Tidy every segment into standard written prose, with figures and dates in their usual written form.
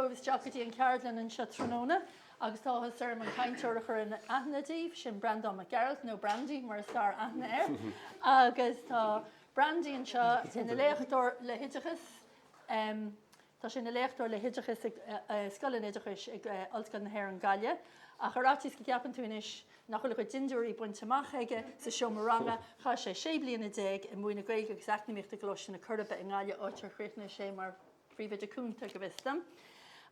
romhaibh isteach go dtí an cheardlann anseo tráthnóna agus tá áthas orm an cainteoir a chur in aithne daoibh, sin Breandán Mac Gearailt, nó Brandy mar is fearr aithne air. Agus tá Brandy anseo ina léachtóir le hoideachas. Tá sé ina léachtóir le hoideachas ag Scoil an Oideachais ag Ollscoil na hÉireann Gaillimh. Ach ar fhaitíos go gceapann tú anois nach bhfuil a chuid dindiúirí bainte amach aige sa seomra ranga, chaith sé 16 bliana ag múineadh Gaeilge agus Eacnamaíochta i gColáiste na Coiribe i nGaillimh, áit ar chríochnaigh sé mar Phríomhoide Cúnta, go bhfios dom.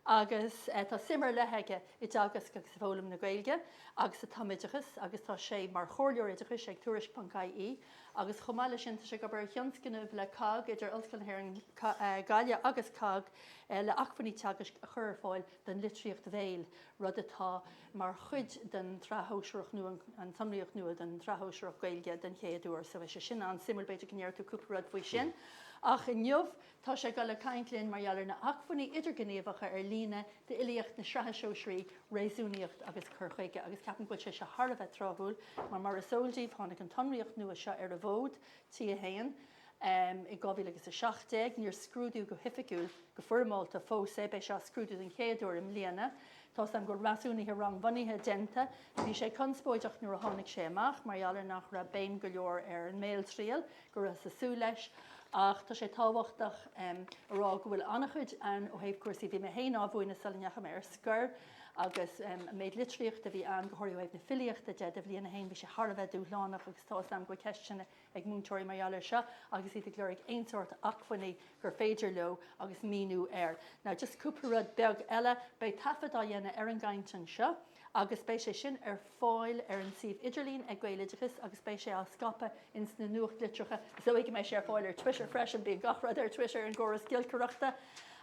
Agus tá suim ar leith aige i dteagasc agus i bhfoghlaim na Gaeilge agus sa tumoideachas agus tá sé mar chomhairleoir oideachais ag Tuairisc.ie agus chomh maith leis sin tá sé ag obair ar thionscnamh le cogg, idir Ollscoil na hÉireann Gaillimh agus cogg, le acmhainní teagaisc a chur ar fáil don litríocht bhéil, rud atá mar chuid den tsraith shóisearach nua, an tsonraíocht nua don tsraith shóisearach Gaeilge den chéad uair. So beidh sé sin an-suimiúil, b'fhéidir go ndéarfaidh tú cúpla rud faoi sin. Ach inniu Tá sé ag dul ag caint linn mar gheall ar na hacmhainní idirghníomhacha ar líne d'fhilíocht na Sraithe Sóisearaí, Réasúnaíocht agus Cur Chuige agus ceapaim go bhfuil sé seo thar a bheith tráthúil mar mar is eol daoibh tháinig an tsonraíocht nua seo ar an bhfód, T1, i 2017. Níor scrúdaíodh go hoifigiúil, go foirmeálta fós é, beidh sé á scrúdú den chéad uair i mbliana. Tá's agam go bhfuil measúnuithe rangbhunaithe déanta. Bhí sé conspóideach nuair a tháinig sé amach mar gheall ar nach raibh béim go leor ar an mbéaltriail. go rabhthas ag súil leis, ach tá sé tábhachtach a rá go bhfuil an-chuid ann ó thaobh cúrsaí, bhí mé féin á mhúineadh sula ndeachaigh mé ar scor agus an méid litríochta a bhí ann, go háirithe ó thaobh na filíochta de, do bhliain a haon, bhí sé thar a bheith dúshlánach agus tá 'fhios a'm go bhfuil ceisteanna ag múinteoirí mar gheall air seo agus iad ag lorg aon sórt acmhainní gur féidir leo agus míniú air. Now just cúpla rud beag eile, beidh taifead á dhéanamh ar an gcaint anseo agus beidh sé sin ar fáil ar an suíomh idirlín ag Gaeloideachas agus beidh sé á scaipeadh ins na nuachtlitreacha. Is dóigh go mbeidh sé ar fáil ar Twitter freisin, bíonn gach rud ar Twitter ar an gcóras giolcaireachta.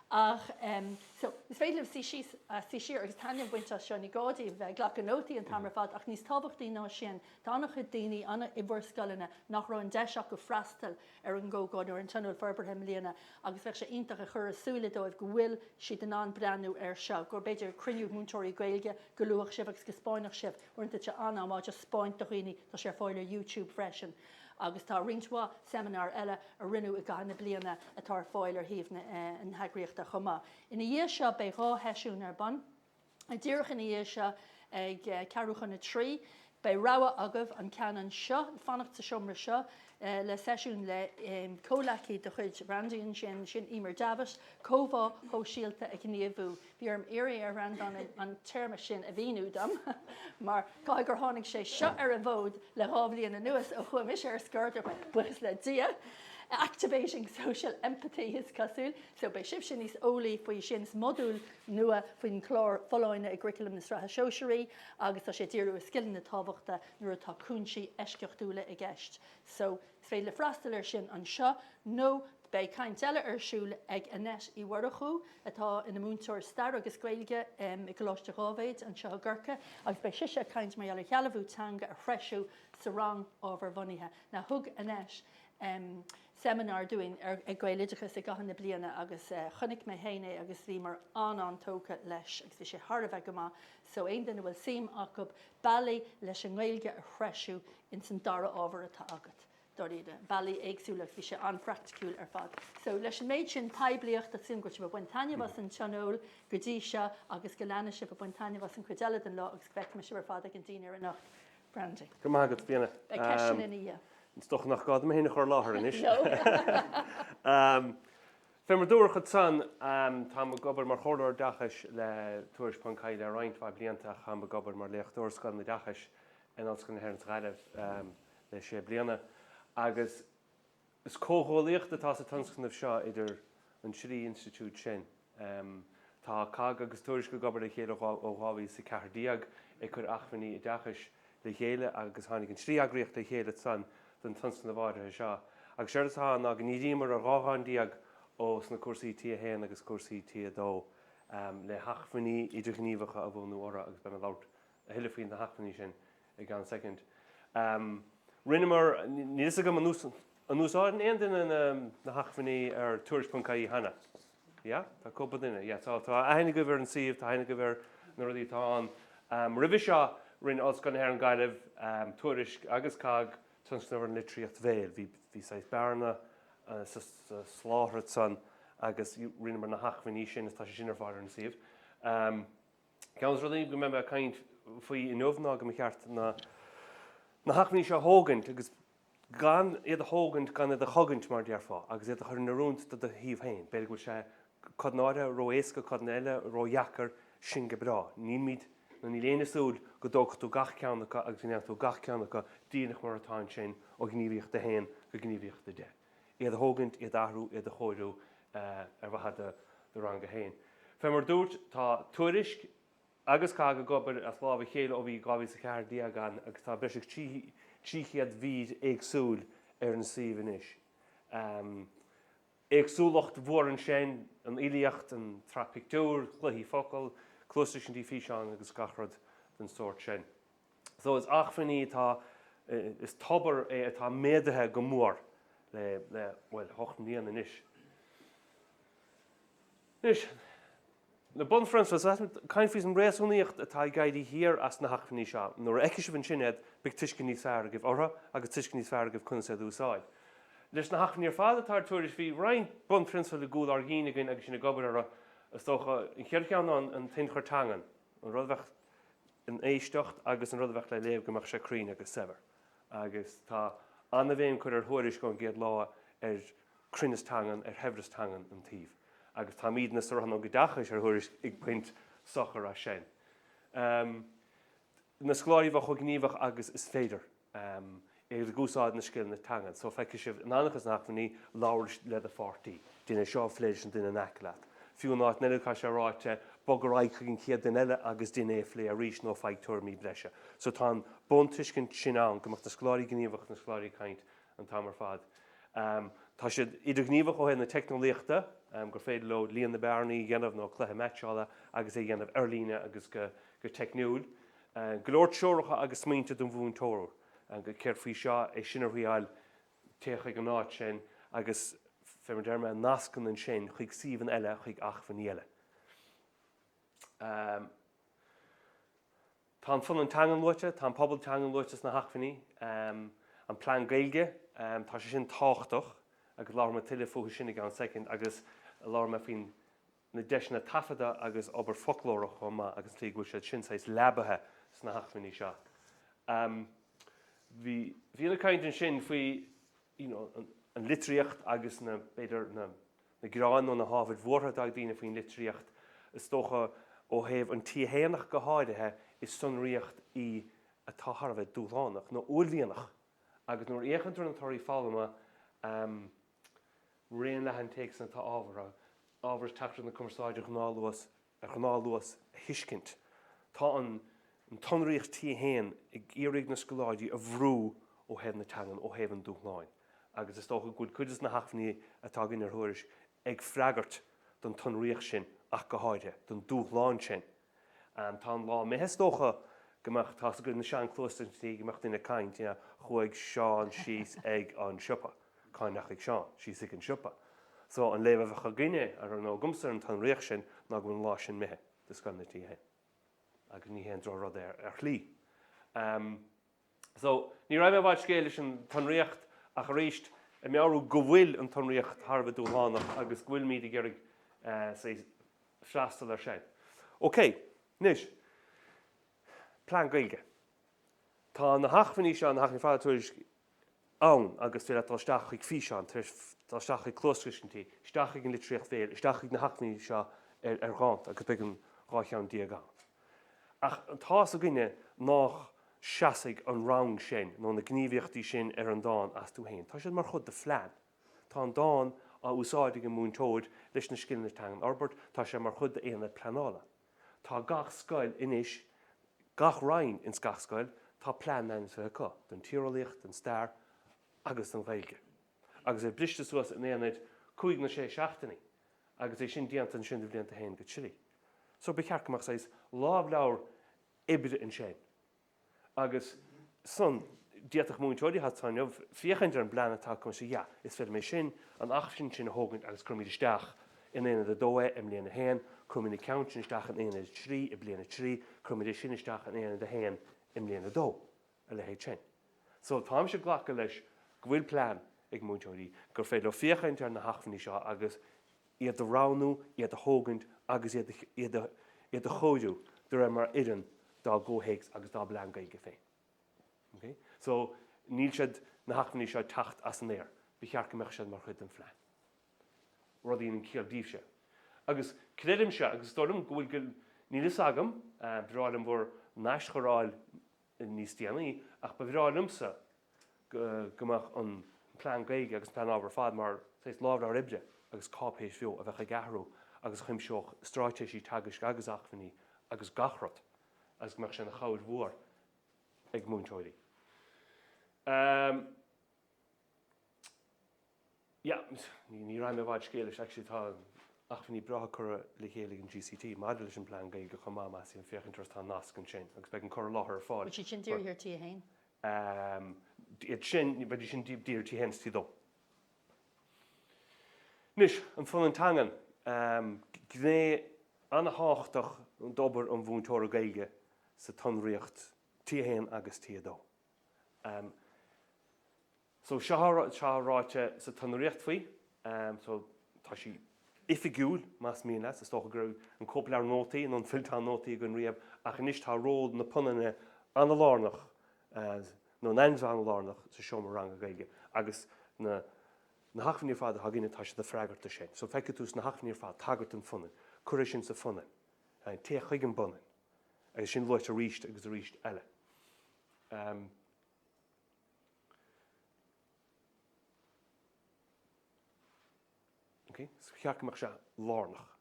Ach em so is féidir libh suí síos, suí siar agus taitneamh a bhaint as seo, ní gá daoibh a bheith ag glacadh nótaí an t-am ar fad ach níos tábhachtaí ná sin, tá an-chuid daoine ann i bhur scoileanna nach raibh an deis acu freastal ar an gcomhdháil nó ar an Tionól Forbartha i mbliana agus bheadh sé iontach a chur i súile dóibh go bhfuil siad in ann breathnú air seo, gur b'fhéidir cruinniú múinteoirí Gaeilge go luafadh sibh agus go 'spáinfeadh sibh, uaireanta tá sé an-mhaith just 'spáint do dhaoine, tá sé ar fáil ar YouTube freisin agus tá roinnt mhaith seimineár eile a rinneadh i gcaitheamh na bliana atá ar fáil ar shuíomh na heagraíochta chomh maith. Ina dhiaidh seo beidh 2 sheisiún ar bun. Díreach ina dhiaidh seo ag ceathrú chun a 3, beidh rogha agaibh an ceann anseo, fanacht sa seomra seo le seisiún le comhleacaí de chuid Bhrandy ansin, sin Emer Davitt, comhbhá shóisialta a ghníomhú. Bhí orm iarraidh ar Bhreandán an téarma sin a mhíniú dom mar caithfidh gur tháinig sé seo ar an bhfód le 2 bhliain anuas ó chuaigh mise ar scor, buíochas le Dia. Activating social empathy is cosúil. So beidh sibhse níos eolaí faoi sin. Is modúl nua faoin gclár Folláine i gcuraclam na Sraithe Sóisearaí agus tá sé ag díriú ar scileanna tábhachta nuair atá cúinsí eisceachtúla i gceist. So, is féidir libh freastal air sin anseo nó beidh caint eile ar siúl ag Annette Uí Mhurchú atá ina múinteoir Staire agus Gaeilge i gColáiste Dháibhéid anseo i gCorcaigh agus beidh sise ag caint mar gheall ar shealbhú teanga a threisiú sa rang ábharbhunaithe. Now thug Annette seimineár dúinn ar ag Gaeloideachas i gcaitheamh na bliana agus chonaic mé féin é agus bhíomar an-an-tógtha leis agus bhí sé thar a bheith go maith so aon duine a bhfuil suim acu bealaí leis an nGaeilge a threisiú ins an dara ábhar atá agat dáiríre, bealaí éagsúla agus bhí sé an-phraiticiúil ar fad. So leis an méid sin poiblíocht tá súil agam go bhfuil sibh ag baint taitneamh as an tionól go dtí seo agus go leanfaidh sibh ag baint taitneamh as an chuid eile den lá agus go bhfeicfidh mé sibh ar fad ag an dinnéar anocht. Brandy. Go raibh maith agat, Fiona. Beidh ceisteanna ina dhiaidh. Is dócha nach gá dom mé féin a chur i láthair anois. Fé mar dúradh ansan, táim ag obair mar chomhairleoir oideachais le Tuairisc ponc ie le roinnt mhaith blianta ach táim ag obair mar léachtóir i Scoil an Oideachais in Ollscoil na hÉireann sa Ghaillimh le sé bliana agus Is comhghuaillíocht atá sa tionscnamh seo idir an trí institiúid sin. Tá cogg agus Tuairisc ag obair le chéile ó 2014 ag cur acmhainní oideachais le chéile agus tháinig an trí eagraíocht le chéile ansan don tionscnamh áirithe seo. Agus séard atá ann ná go ndíríomar ar 12 dhán ó sna cúrsaí T1 agus cúrsaí T2 le hacmhainní idirghníomhacha a bhunú orthu agus beidh mé ag labhairt a thuilleadh faoi na hacmhainní sin i gceann soicind. Rinneamar, níl fhios agam an úsáideann aon duine na hacmhainní ar tuairisc.ie cheana? Yeah? Tá cúpla duine, yeah. Tá aithne agaibh ar an suíomh, tá aithne agaibh ar na rudaí atá ann. Roimhe seo, rinne Ollscoil na hÉireann Gaillimh, Tuairisc agus cogg tionscnamh ar an litríocht bhéil. Bhí saghas bearna sa soláthar ansan. Agus rinneamar na hacmhainní sin is tá sé sin ar fáil ar an suíomh. Ceann de na rudaí go mbeidh mé ag caint faoi inniu ná go mba cheart na na hacmhainní seo a thógaint agus gan iad a thógaint, gan iad a chogaint mar a déarfá, agus iad a chur in oiriúint do do shuíomh féin. B'fhéidir go bhfuil sé codanna áirithe ró-éasca, codanna eile ró-dheacair, sin go breá. Nílimid, nó níl éinne ag súil go dtógfaidh tú gach ceann acu agus go ndéanfaidh tú gach ceann acu díreach mar atá ansin ó ghníomhaíocht 1 go gníomhaíocht 10. Iad a thógaint, iad a athrú, iad a chóiriú ar mhaithe do do ranga féin. Fé mar a dúirt, tá Tuairisc agus COGG ag obair as lámh a chéile ó bhí 2014 ann agus tá breis agus 300 mhír éagsúil ar an suíomh anois. Éagsúlacht mhór ansin, an fhilíocht, an tsraith pictiúr, cluichí focal, cluastuiscintí, físeáin agus gach rud den sórt sin. So is acmhainní atá, is tobar é atá méadaithe go mór le, le, bhuel, hocht mbliana anois. Anois, na bunphrionsabail, so táim ag caint faoin réasúnaíocht atá ag éirí thiar as na hacmhainní seo. Nuair a fheicfidh sibh ansin iad, beidh tuiscint níos fearr agaibh orthu agus tuiscint níos fearr agaibh conas iad a úsáid. Leis na hacmhainní ar fad atá ar Tuairisc, bhí roinnt bunphrionsabal i gcúl ár gcinn againn agus sinn ag obair orthu. Is dócha, an chéad cheann ná an t-ionchur teangan, an rud a bheadh in éisteacht agus an rud a bheadh le léamh go mbeadh sé cruinn agus saibhir. Agus tá an-bhéim curtha ar Thuairisc ón gcéad lá ar chruinneas teangan, ar shaibhreas teangan an tsuímh. Agus táimidne sa Rannóg Oideachais ar Thuairisc ag baint sochar as sin. Na scoláirí a bheith chomh gníomhach agus is féidir. Iad ag úsáid na scileanna teangan. So feicfidh sibh in an-chuid de na hacmhainní, labhair le do pháirtí. Déan é seo a phlé leis an duine in aice leat. Fiú in áit eile tá sé ráite, bog ar aghaidh chuig an chéad duine eile agus déan é a phlé arís nó faigh tuairimí breise. So tá an buntuiscint sin ann go mbeadh na scoláirí gníomhach, na scoláirí ag caint an t-am ar fad. Tá siad idirghníomhach ó thaobh na teicneolaíochta, gur féidir leo líon na bearnaí a dhéanamh nó cluiche meaitseála agus é a dhéanamh ar líne agus go teicniúil. Go leor treoracha agus smaointe don mhúinteoir. Céard faoi seo, é sin a thriáil, téigh chuig an áit sin agus, fé mar deir mé, nascann ansin chuig suíomhanna eile, chuig acmhainní eile. Tá an phunann teangan luaite, tá an pobal teangan luaite sna hacmhainní. An plean Gaeilge, tá sé sin tábhachtach agus labharfaidh mé tuilleadh fúthu sin i gceann soicind agus labharfaidh mé faoin na deiseanna taifeadta agus obair foclóireach chomh maith agus an tslí go bhfuil siad sin saghas leabaithe sna hacmhainní seo. Bhí bhí ana caint ansin faoi you know an litríocht agus na b'fhéidir na na gearáin nó na hábhair bhuartha atá ag daoine faoin litríocht. Is dócha ó thaobh an T1 ach go háirithe is sonraíocht í atá thar a bheith dúshlánach nó uaillmhianach agus nuair a fhéachann tú ar na torthaí foghlama raon leathan téacsanna atá ábhartha, ábhar is teachtaireacht na cumarsáide ar ghnáthluas ar ghnáthluas a thuiscint. Tá an tsonraíocht T1 ag iarraidh na scoláirí a bhrú ó thaobh na teangan, ó thaobh an dúshláin, agus is dócha go bhfuil cuid de na hacmhainní atá againn ar Thuairisc ag freagairt don tsonraíocht sin ach go háirithe, don dúshlán sin. Tá an lá imithe is dócha go mbeadh, tá's agaibh na sean-chluastuiscintí, go mbeadh duine ag caint, you know, chuaigh Seán síos ag an siopa. Cá ndeachaigh Seán? Síos ag an siopa. So, an léamh a bheadh againne, ar nó agamsa ar an tsonraíocht sin ná go bhfuil an lá sin imithe do scoileanna T1. Agus ní haon droch-rud é ar shlí. So, ní raghaidh mé i bhfad scéil leis an tsonraíocht ach arís, ag meabhrú go bhfuil an tsonraíocht thar a bheith dúshlánach agus go bhfuilimid ag iarraidh saghas freastal air sin. Ok, anois, plean Gaeilge. Tá na hacmhainní seo, na hacmhainní fada Tuairisc, ann agus féidir leat dul isteach chuig físeáin, tar éis dul isteach chuig cluastuiscintí, isteach chuig an litríocht bhéil, isteach chuig na hacmhainní seo ar ar dhánta agus beidh an 12 cheann ann. Ach tá's againne nách seasfaidh an rang sin nó na gníomhaíochtaí sin ar an dán astu féin. Tá siad mar chuid de phlean. Tá an dán á úsáid ag an múinteoir leis na scileanna teangan a fhorbairt, tá sé mar chuid d'aonad pleanála. Tá gach scoil anois, gach roinn ins gach scoil, tá plean ainmnithe acu don tíreolaíocht, don stair agus don Ghaeilge. Agus é briste suas in aonaid cúig nó sé seachtainí agus é sin déanta ansin do bhlianta 1-3. So ba cheart go mbeadh saghas lámhleabhar oibre ansin. Agus san, d'fhéadfadh múinteoirí atá inniu féachaint ar an bplean atá acu agus yeah, is féidir liom é sin, an acmhainn sin a thógaint agus cuirfimid isteach in aonad 2 é i mbliain 1, cuirfimid an ceann sin isteach in aonad 3 i bliain 3, cuirfimid é sin isteach in aonad 1 i mbliain 2, a leithéid sin. So, táimse ag glacadh leis go bhfuil plean ag múinteoirí, gur féidir leo féachaint ar na hacmhainní seo agus. Iad a roghnú, iad a thógaint agus iad iad a chóiriú de réir mar a oireann dá gcomhthéacs agus dá bplean Gaeilge féin. Ok? So, níl siad, na hacmhainní seo ag teacht as an aer. Ba cheart go mbeadh siad mar chuid den phlean. Rud a dhéanann ciall daoibhse. Agus creidimse, agus is dóigh liom go bhfuil go, níl fhios agam, ba bhreá liom bhur n-aschur a fháil níos déanaí, ach ba bhreá liomsa go mbeadh an plean Gaeilge agus an plean ábhar ar fad mar saghas lámhleabhar oibre agus cáipéis bheo a bheadh ag athrú agus a chuimseodh straitéisí teagaisc agus acmhainní agus gach rud agus go mbeadh sé ina chabhair mhór ag múinteoirí. Yeah, ní rachaidh mé i bhfad scéil leis, actually tá acmhainní breátha curtha le chéile ag an GCT maidir leis an bplean Gaeilge chomh maith, más mian féachaint orthu tá nasc ansin agus beidh an cur i láthair ar fáil. Bhfuil siad sin dírithe ar T1? Iad sin, beidh sin dírithe ar T1 is T2. Anois, an phunann teangan, gné an-thábhachtach d'obair an mhúinteora Gaeilge sa tsonraíocht T1 agus T2. So seo atá ráite sa tsonraíocht faoi. So tá sí oifigiúil, más mian leat. Is dócha go raibh an cóipleabhar nótaí nó an fillteán nótaí againn riamh ach anois tá ról na punainne an-lárnach, nó an ainmhithe an-lárnach sa seomra ranga Gaeilge agus na na hacmhainní ar fad atá againne tá siad ag freagairt do sin. So feicfidh tú sna hacmhainní ar fad tagairt don phunann. Cuir é sin sa phunann. Téigh chuig an bpunann. Agus sin luaite arís agus arís eile. Ok, so ba cheart go mbeadh sé lárnach.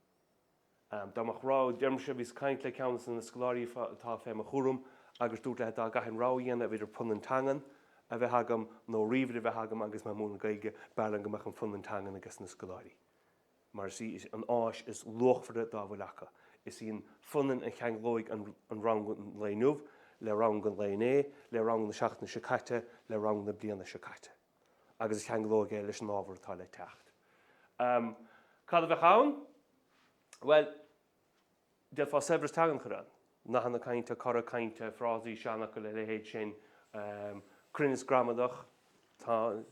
Dá mbeadh rogha, deirimse, bhíos ag caint le ceann de na scoláirí atá fé mo chúram agus dúirt léi dá gcaithfinn rogha a dhéanamh idir punann teangan a bheith agam nó ríomhaire a bheith agam agus mé ag múineadh Gaeilge, b'fhearr liom go mbeadh an phunann teangan aige na scoláirí. mar is í an áis is luachmhaire dá bhfuil acu. Is í an phunann a cheanglóidh an rang an lae inniu le rang an lae inné, le rang na seachtaine seo caite, le rang na bliana seo caite, agus a cheanglóidh é leis an ábhar atá le teacht. Cad a bheadh ann? Bhuel, D'fhéadfá saibhreas teangan a chur ann, nathanna cainte, cora cainte, frásaí, seanfhocail, a leithéid sin, cruinneas gramadach, tá,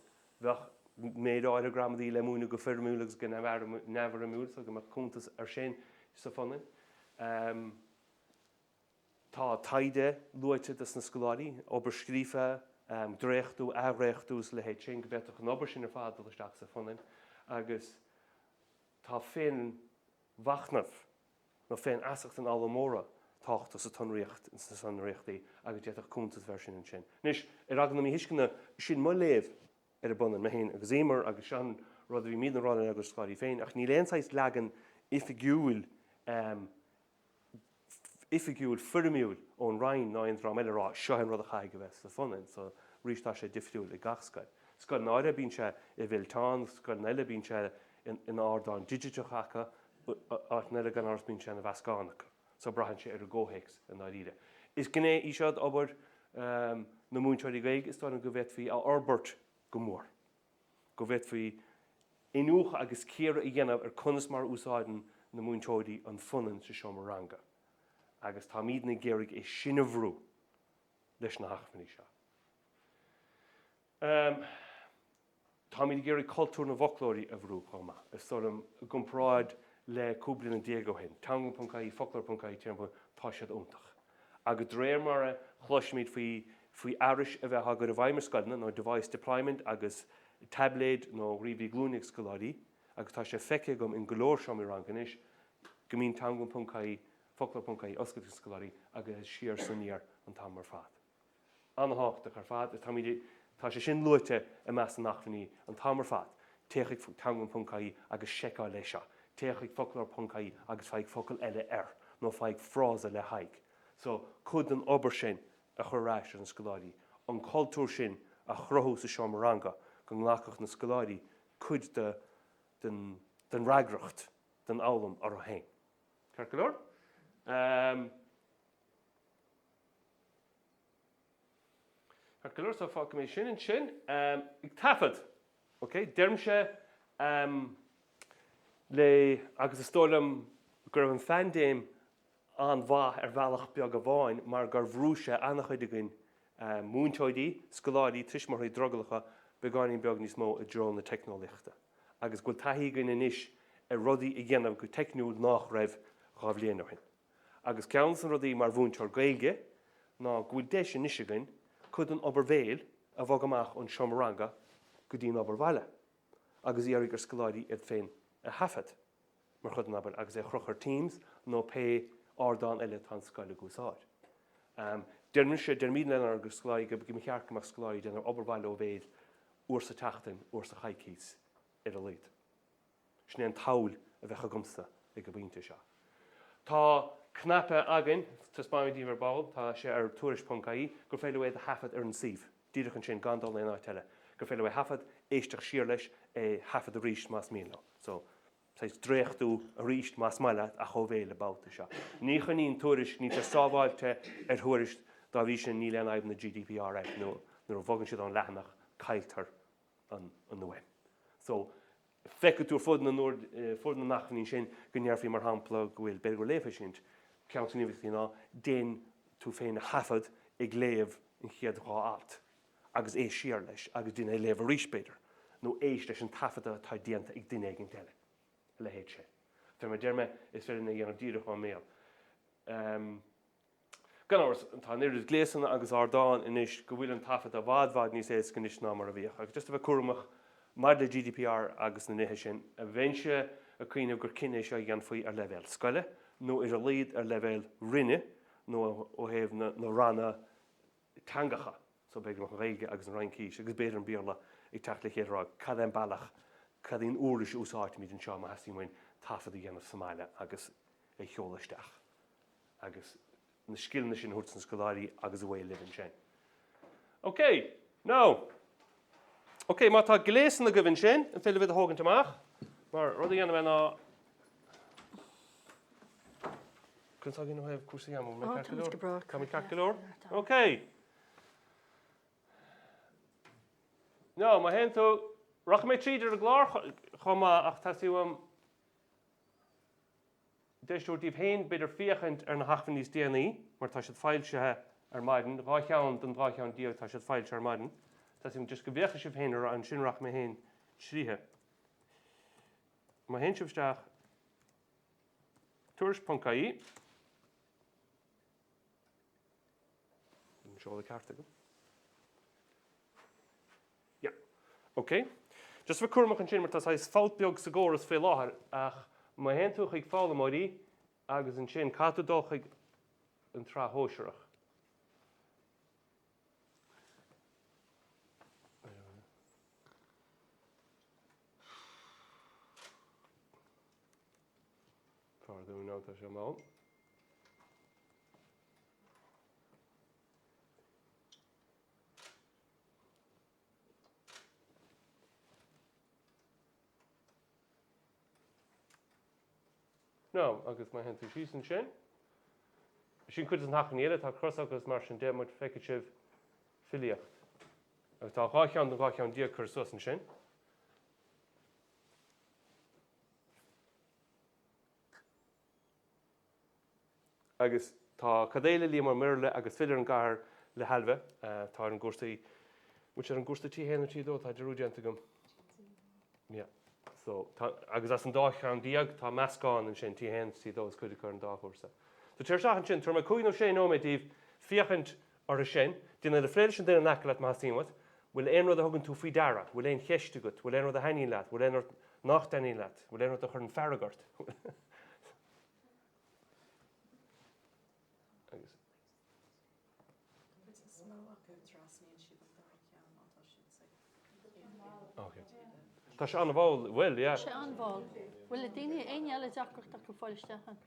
bheadh méid áirithe gramadaí le múineadh go foirmiúil agus go neamhfhoirmiúil so go mbeadh cuntas air sin sa phunann. Tá taighde luaite dos na scoláirí, obair scríofa, dréachtú, athdhréachtú is a leithéid sin, go bhféadfadh an obair sin ar fad dul isteach sa phunann agus tá féin mhachnamh nó féinfheasacht an fhoghlaimeora tábhachtach sa tsonraíocht, sna sonraíochtaí agus d'fhéadfadh cuntas a bheith air sin ansin. Anois, ar eagla na míthuisceana, sin mo léamh ar an bpunann, mé féin agus Eimear agus seo an rud a bhímidne a rá lenár gcuid scoláirí féin, ach níl aon saghas leagan oifigiúil, oifigiúil foirmiúil ón Roinn ná aon dream eile a rá seo é an rud a chaithfidh a bheith sa phunann so arís tá sé difriúil ag gach scoil. Scoileanna áirithe bíonn sé i bhfillteán, scoileanna eile bíonn sé in ardán digiteach acu, áiteanna eile gan amhras bíonn sé ina mheascán acu. So braitheann sé ar an gcomhthéacs i ndáiríre. Is gné í seo d'obair na múinteoirí Gaeilge is dóigh liom go bhféadfaí a fhorbairt go mór. Go bhféadfaí iniúchadh agus cíoradh a dhéanamh ar conas mar a úsáideann na múinteoirí an phunann sa seomra ranga agus táimidne ag iarraidh é sin a bhrú leis na hacmhainní seo. Táimid ag iarraidh cultúr na bhfoclóirí a bhrú chomh maith. Is dóigh liom, i gcomparáid le 15 bliana ó shin, teanglann.ie, foclóir.ie, téarma, tá siad iontach. Agus de réir mar a chloisimid faoi faoi fhearais a bheith á gcur i bhfeidhm i scoileanna, nó device deployment agus taibléid nó ríomhairí glúine ag scoláirí, agus tá sé feicthe agam in go leor seomraí ranga anois, go mbíonn teanglann.ie, foclóir.ie oscailte ag scoláirí agus iad siar is aniar an t-am ar fad. An-thábhachtach ar fad. Táimid ag, tá sé sin luaite i measc na n-acmhainní an t-am ar fad. Téigh chuig teanglann.ie agus seiceáil é seo. Téigh chuig foclóir.ie agus faigh focal eile air, nó faigh frása le haghaidh. So, cuid den obair sin a chur ar ais ar na scoláirí, an cultúr sin a chruthú sa seomra ranga, go nglacfadh na scoláirí cuid de, den, den fhreagracht den fhoghlaim orthu féin. Ceart go leor? Ceart go leor, so fágfaidh mé sin ansin. Ag taifead, ok, deirimse le, agus is dóigh liom go raibh an phaindéim an-mhaith ar bhealach beag amháin mar gur bhrú sé an-chuid againn, múinteoirí, scoláirí, tuismitheoirí drogallacha, beagáinín beag níos mó i dtreo na teicneolaíochta. Agus go bhfuil taithí againn anois ar rudaí a dhéanamh go teicniúil nách raibh 2 bhliain ó shin. Agus ceann de na rudaí mar mhúinteoir Gaeilge ná go bhfuil deis anois againn cuid den obair bhéil a bhogadh amach ón seomra ranga go dtí an obair bhaile agus iarraidh ar scoláirí iad féin a thaifead mar chuid den obair agus é a chrochadh ar Teams nó pé ardán eile atá an scoil ag úsáid. Deirimse, deirimid lenár gcuid scoláirí go mba cheart go mbeadh scoláirí ag déanamh obair bhaile ó bhéal uair sa tseachtain, uair sa choicís ar a laghad. Sin é an tsamhail a bheadh agamsa ag an bpointe seo. Tá cnaipe againn, taispeánfaidh mé daoibh ar ball, tá sé ar tuairisc.ie, gur féidir leo é a thaifead ar an suíomh, díreach ansin, gan dul aon áit eile. Gur féidir leo é a thaifead, éisteacht siar leis, é thaifead arís más mian leo. So, saghas dréachtú arís más maith leat ach ó bhéal an babhta seo. Ní choinníonn Tuairisc, níl sé sábháilte ar Thuairisc, dá bhrí sin níl aon fhadhbanna GDPR air nó nuair a bhogann siad ón leathanach cailltear an fhuaim. So, feicfidh tú ar fud na fud na n-acmhainní sin go ndéarfaí mar shampla go bhfuil, b'fhéidir gur léamhthuiscint, ceann de na gníomhaíochtaí ná déan tú féin a thaifead ag léamh an chéad dhá alt agus éist siar leis agus déan é a léamh arís b'fhéidir, nó éist leis an taifeadadh atá déanta ag duine éigint eile, a leithéid sin. Fé mar a deir mé, is féidir linn é a dhéanamh díreach ón mbéal. Gan amhras, tá an oiread gléasanna agus ardán anois go bhfuil an taifeadadh i bhfad bhfad níos éasca anois ná mar a bhíodh. Agus just a bheith cúramach maidir le GDPR agus na nithe sin, bheinnse ag cuimhneamh gur cinneadh é seo a dhéanfaí ar leibhéal scoile nó ar a laghad ar leibhéal roinne nó ó thaobh na ranna teangacha, so b'fhéidir go mbeadh an Ghaeilge agus an Fhraincis agus b'fhéidir an Béarla ag teacht le chéile a rá cad é an bealach, cad í an uirlis a úsáidfimid anseo má theastaíonn uainn taifead a dhéanamh sa mbaile agus é a sheoladh isteach. agus na scileanna sin a thabhairt do na scoláirí agus away libh ansin. Ok, now, ok, má tá gléasanna agaibh ansin, an féidir libh iad a thógaint amach? Mar rud a dhéanfaidh mé ná Conas tá againn ó thaobh cúrsaí ama? Bhfuil mé ceart go leor? Tá mé ceart go leor? Ok. Now, má théann tú, rachaidh mé tríd ar an gclár chomh maith ach teastaíonn uaim deis a thabhairt daoibh féin b'fhéidir féachaint ar na hacmhainní is déanaí, mar tá siad foilsithe ar maidin, 12 cheann den 12 cheann, tá siad foilsithe ar maidin. Teastaíonn just go bhféachfaidh sibh féin orthu, ansin rachaidh mé féin tríothu. Má théann sibh isteach tuairisc.ie An seoladh ceart agam. Yeah. Ok. Just bheith cúramach ansin mar tá saghas fabht beag sa gcóras faoi láthair ach má théann tú chuig foghlaimeoirí agus ansin caithfidh tú dul chuig an tsraith shóisearach. Pardún, now tá sé mall. Now, agus má théann tú síos ansin, sin cuid de na hacmhainní eile, tá crosfhocal agus mar sin de, mar feicfidh sibh filíocht. Agus tá 12 cheann den 12 cheann curtha suas ansin. Agus tá Cad é le Liam Ó Muirthile agus File ar an gCathair le hAilbhe. Tá ar an gcúrsa, bhfuil sé ar an gcúrsa T1 nó T2, tá dearúd déanta agam. Yeah. So, tá, agus as an dá cheann déag, tá meascán ansin, T1 is T2 is cuid acu ar an dá chúrsa. So, téir isteach ansin, tabharfaidh mé cúig nó sé nóiméad daoibh féachaint orthu sin, déan iad a phlé leis an duine in aice leat má theastaíonn uait, bhfuil aon rud a thugann tú faoi deara, bhfuil aon cheist agat, bhfuil aon rud a thaitníonn leat, bhfuil aon rud nach dtaitníonn leat, bhfuil aon rud a chuireann fearg ort. Agus. Cuid is mó acu trasnaíonn siad an dá cheann má tá siad sa Ok. Tá sé an-mhall, bhfuil, yeah. Tá sé an-mhall. Bhfuil daoine éinne eile deacracht acu fáil isteach ann?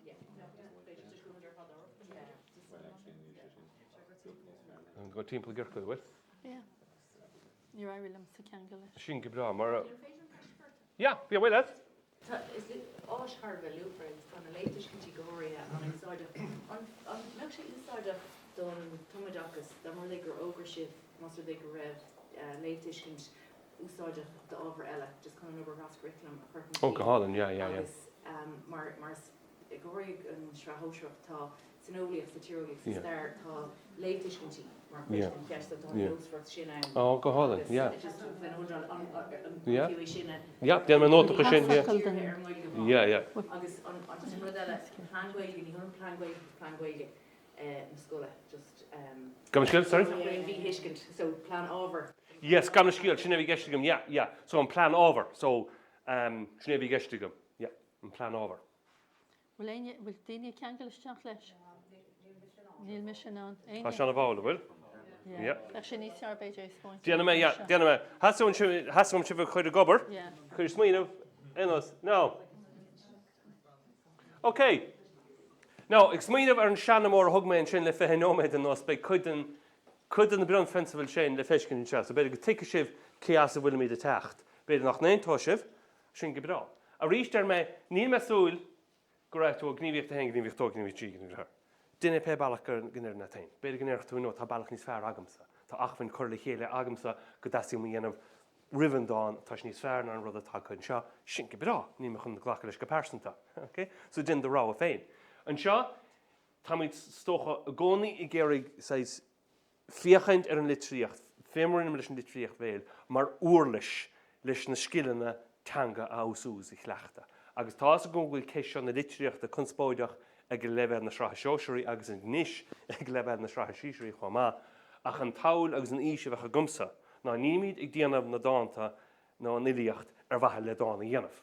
An go timpeall i gciorcal, bhfuil? Yeah. Níor éirigh liomsa ceangal leis. Sin go breá, mar a. Yeah, yeah, bhfuil leat? Tá, is áis thar a bheith luachmhar agus tá na léamhthuiscintí go háirithe an-úsáideach. An mbeadh sé úsáideach don tumoideachas dá mba rud é gur fhógair sibh, más rud é go raibh léamhthuiscint úsáideach d'ábhair eile, just chun an obair thraschuraclaim a chur chun cinn? Ó, go hálainn, yeah, yeah, yeah. Agus mar, mar is, go háirithe an tsraith shóisearach, tá san eolaíocht, sa tíreolaíocht, sa stair, tá léamhthuiscintí mar chuid den cheist, so tá an nósmhaireacht sin ann. Ó, go hálainn, yeah. Agus just bheith in ann an. Yeah. Fiú é sin a. Yeah, déanfaidh mé nóta de sin, yeah. Dírithe ar an nGaeilge amháin. Yeah, yeah. Agus an an rud eile, plean Gaeilge, ní hionann plean Gaeilge agus plean Gaeilge na scoile, just. Gabh mo leithscéal, sorry? Nach bhfuil aon mhíthuiscint, so plean ábhair. Yes, gabh mo leithscéal, sin é a bhí i gceist agam, yeah, yeah. So an plean ábhair, so sin é a bhí i gceist agam, yeah, an plean ábhair. Bhfuil éinne, bhfuil daoine ag ceangal isteach leis? Níl mise in ann. Éinne? Tá sé ana mhall, an bhfuil? Yeah. Bheadh sé níos fearr b'fhéidir é spáint. Déanfaidh mé, yeah, déanfaidh mé. Theastaigh uaim, theastaigh uaim sibh a chur ag obair. Yeah. Chur ag smaoineamh, aon nós. Now. Ok. Now, ag smaoineamh ar an seanamóir a thug mé ansin le 20 nóiméad anuas, beidh cuid den, cuid de na bunphrionsabail sin le feiscint anseo. So b'fhéidir go dtuigfidh sibh cé as a bhfuilimid ag teacht. B'fhéidir nach n-aontóidh sibh, Sin go breá. Arís, deir mé, níl mé ag súil go rachaidh tú ó gníomhaíocht 1, gníomhaíocht 2, gníomhaíocht 3, gníomhaíocht 4. Déan é pé bealach go n-oireann leat féin. B'fhéidir go ndéarfadh tú, no, tá bealach níos fearr agamsa. Tá acmhainn curtha le chéile agamsa go dteastaíonn uaim a dhéanamh roimh an dán, tá sé níos fearr ná an rud atá tagtha anseo. Sin go breá. Níl mé chun glacadh leis go pearsanta. Ok? So déan do rogha féin. Anseo, táimid, is dócha, i gcónaí ag iarraidh saghas féachaint ar an litríocht, fé mar a rinneamar leis an litríocht bhéil, mar uirlis leis na scileanna teanga a fheabhsú agus a chleachtadh. Agus tá fhios agam go bhfuil ceist seo na litríochta conspóideach ag leibhéal na sraithe sóisearaí agus anois ag leibhéal na sraithe sísearaí chomh maith, ach an tsamhail agus an fhís a bheadh agamsa ná nílimid ag déanamh na dánta nó an fhilíocht ar mhaithe le dán a dhéanamh.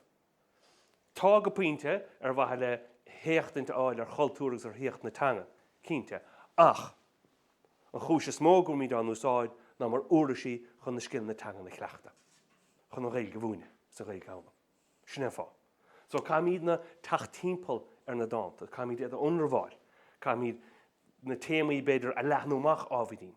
Tá, go pointe, ar mhaithe le héachtaint a fháil ar chultúr agus ar shaíocht na teanga, cinnte, ach an chúis is mó go bhfuilimid á n-úsáid ná mar uirlisí chun na scileanna teangan a chleachtadh, chun an Ghaeilge a mhúineadh is an Ghaeilge a fhoghlaim. Sin é an fáth. So caithfimidne teacht timpeall ar na dánta, caithfimid iad a ionramháil, caithfimid na téamaí, b'fhéidir, a leathnú amach ábhairín,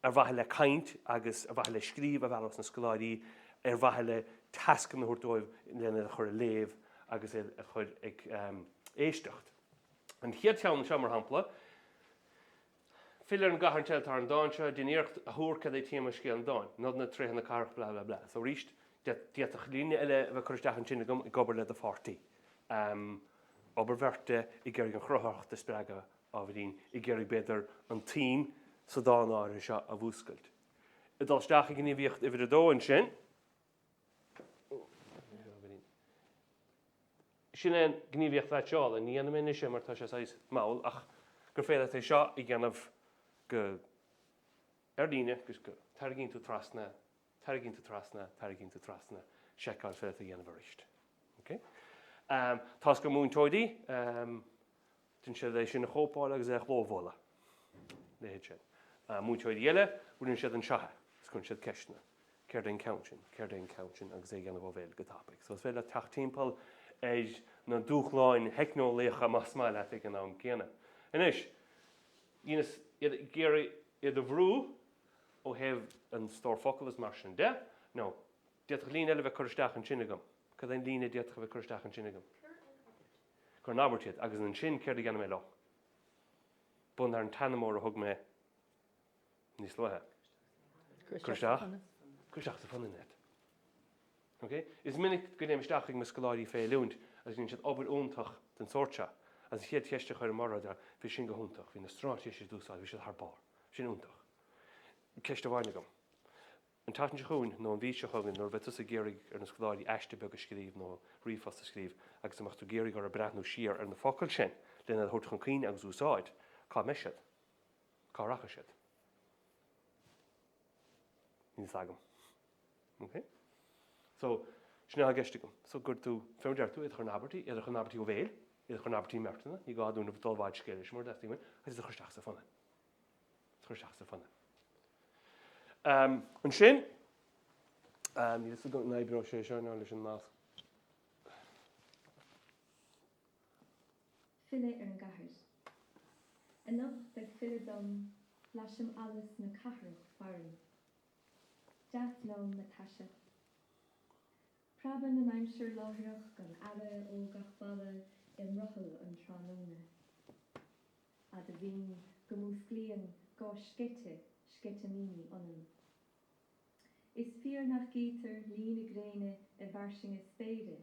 ar mhaithe le caint agus ar mhaithe le scríobh a mhealladh sna scoláirí, ar mhaithe le tascanna a thabhairt dóibh lena chur ag léamh agus a chur ag éisteacht. An chéad cheann anseo, mar shampla, File ar an gcathair an teideal atá ar an dán seo, déan iarracht a thuar céard é téama scéal an dáin, nodanna, tréithe na cathrach, blah blah blah. So arís, d'fhéadfadh líne eile a bheith curtha isteach ansin agam ag obair le do pháirtí. Obair bheirte ag iarraidh an chruthaitheacht a spreagadh ábhairín, ag iarraidh b'fhéidir an tsuim sa dán áirithe seo a mhúscailt. Ag dul isteach i ngníomhaíocht uimhir a dó ansin, sin é an ghníomhaíocht mheaitseála. Ní dhéanfaidh mé anois é mar tá sé saghas mall ach gur féidir leat é seo a dhéanamh go ar líne agus go tarraingíonn tú trasna, tarraingíonn tú trasna, tarraingíonn tú trasna, seiceáil féidir leat a dhéanamh arís. Ok? Tasc do mhúinteoirí, Déanann siad é sin a chóipeáil agus é a chlóbhualadh. Leithéid sin. Múinteoirí eile, rinne siad anseo é agus cuireann siad ceisteanna. Céard é an ceann sin? Céard é an ceann sin? Agus é a dhéanamh ó bhéal go tapaidh. So is féidir leat teacht timpeall ar na dúshláin theicneolaíocha más maith leat ag an am céanna. Anois, dheineas iad ag iarraidh iad a bhrú ó thaobh an stór focal is mar sin de. Now, d'fhéadfadh líne eile a bheith curtha isteach ansin agam. Cad é an líne a d'fhéadfadh a bheith curtha isteach ansin agam? Cuir in abairt iad, agus ansin céard a dhéanfaidh mé leo? Bunaithe ar an tseanamóir a thug mé níos luaithe. Cuir isteach. Cuir isteach sa phunann iad. Ok? Is minic go dtéim isteach chuig mo scoláirí fé oiliúint agus déanann siad obair iontach den sórt seo. Agus an chéad cheist a chuirim orthu ná, bhí sin go hiontach, bhí na straitéisí a d'úsáid, bhí siad thar barr. Sin iontach. Ceist amháin agam. An tseachtain seo chugainn nó an mhí seo chugainn nuair a bheidh tusa ag iarraidh ar na scoláirí aiste beag a scríobh nó ríomhphost a scríobh agus a mbeadh tú ag iarraidh orthu breathnú siar ar na focail sin lena iad a thabhairt chun cuimhne agus úsáid, cá mbeidh siad? Cá rachaidh siad? Níl fhios agam. Ok? So, sin atá i gceist agam. So, gur tú, fé mar deir tú, iad a chur in abairtí, iad a chur in abairtí ó bhéal, iad a chur in abairtí i mbeirteanna, ní gá dúinn a dul i bhfad scéil leis mura dteastaíonn uainn, agus iad a chur isteach sa phunann. Chur isteach sa phunann. Ansin, níl fhios agam an oibreoidh sé seo nó leis an nasc. File ar an gcathair. Anocht ag filleadh dom, blaisim allas na cathrach farainn. Deas liom a taise. Preabann an aimsir láithreach gan aire ó gach balla i mbrothall an tráthnóna. Fhada mhín go músclaíonn gá sceite sceitimíní ionam. Is fíor nach gcítear lí na gréine i bhfairsinge spéire,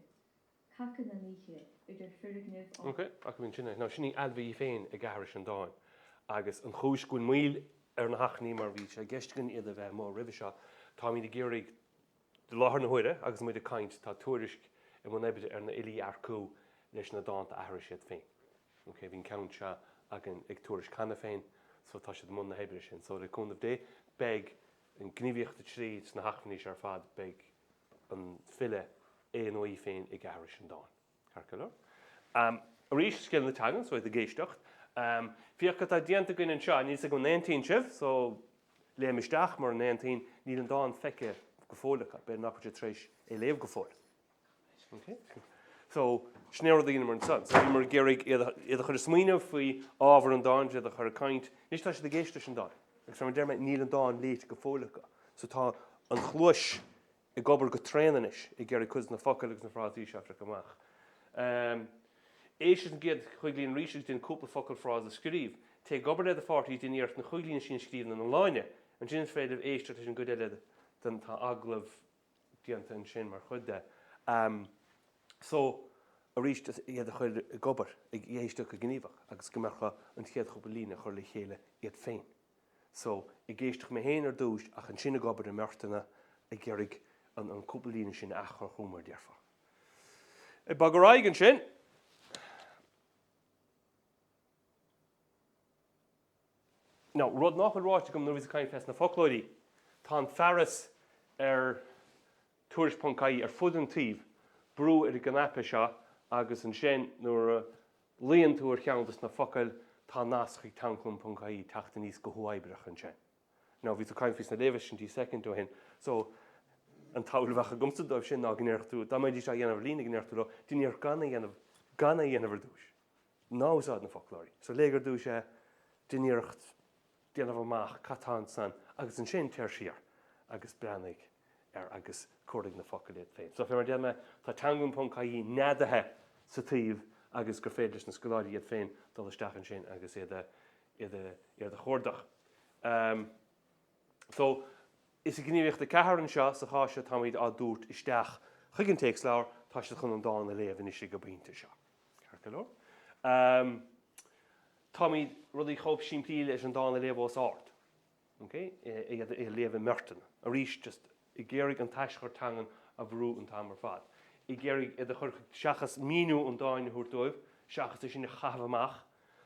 cacann an oíche idir foirgnimh á. Ok, ach bíonn sin é. Now, sin í Ailbhe í féin ag aithris an dáin. Agus an chúis go bhfuil moill ar na hachainí mar bhí sé i gceist againn iad a bheith amuigh roimhe seo, táimid ag iarraidh. I láthair na huaire, agus muid ag caint, tá Tuairisc i mbun oibre ar na fhilí a earcú leis na dánta a aithris iad féin. Ok, bhí an ceann seo againn ag Tuairisc cheana féin, so tá siad i mbun na hoibre sin. So le cúnamh Dé, beidh an gníomhaíocht 3 sna hacmhainní seo ar fad, beidh an file é nó í féin ag aithris an dáin. Ceart go leor. Arís, scileanna teangan, so iad ag éisteacht. Féach cad tá déanta againn anseo, níl 'fhios agam an aontaíonn sibh, so léim isteach mura n-aontaíonn, níl an dán feicthe go fóill acu, b'fhéidir nach bhfuil siad tar éis é léamh go fóill. Ok? So, sin é rud a dheineamar ansan. So bhíomar ag iarraidh iad a chur ag smaoineamh faoi ábhar an dáin, iad a chur ag caint. Anois tá siad ag éisteacht leis an dán. Agus mar a deir mé, níl an dán léite go fóill acu. So tá an chluais ag obair go tréan anois ag iarraidh cuid de na focail agus na frásaí seo a phiocadh amach. Éist leis an gcéad chúig líne arís agus déan cúpla focal, frása a scríobh. Téigh ag obair le do pháirtí déan iarracht na chúig líne sin a scríobh ina n-iomláine. Ansin is féidir libh éisteacht leis an gcuid eile den tá agallamh déanta ansin mar chuid de. So, arís, iad a chur ag obair, ag éisteacht go gníomhach agus go mbeadh an chéad chúpla líne a chur le chéile iad féin. So, ag éisteacht mé féin ar dtús ach ansin ag obair i mbeirteanna ag iarraidh an an cúpla líne sin a athchur chugam mar a déarfá. Ag bogadh ar aghaidh ansin. Now, rud nach bhfuil ráite agam nuair a bhíos ag caint fés na foclóirí, tá an fearas ar tuairisc.ie ar fud an tsuímh, brú ar an gcnaipe seo agus ansin nuair a luíonn tú ar cheann des na focail tá nasc chuig teanglann.ie teacht aníos go huathoibríoch ansin. Now bhíos ag caint faoi sna léamhthuiscintí soicind ó shin so an tsamhail a bheadh agamsa dóibh sin ná go ndéarfadh tú, dá mbeidís á dhéanamh ar líne go ndéarfadh tú leo, déan iarracht gan é dhéanamh, gan é dhéanamh ar dtúis. Ná úsáid na foclóirí. So léigh ar dtúis é, déan iarracht déanamh amach cad tá ansan agus ansin téir siar agus breathnaigh air agus cuardaigh na focail iad féin. So fé mar a deir mé, tá teanglann.ie neadaithe sa tsuíomh agus gur féidir leis na scoláirí iad féin dul isteach ansin agus iad a iad a iad a chuardach. Um, so, is i gníomhaíocht 4 anseo, sa chás seo táimid á dtabhairt isteach chuig an téacsleabhar, tá siad chun an dán a léamh anois ag an bpointe seo. Ceart go leor. Um, Táimid rudaí chomh simplí leis an dán a léamh os ard. Ok? É a léamh i mbeirteanna. Arís, just ag iarraidh an t-aschur teangan a bhrú an t-am ar fad. Ag iarraidh iad a chur chuig, seachas míniú an dáin a thabhairt dóibh, seachas é sin a chaitheamh amach,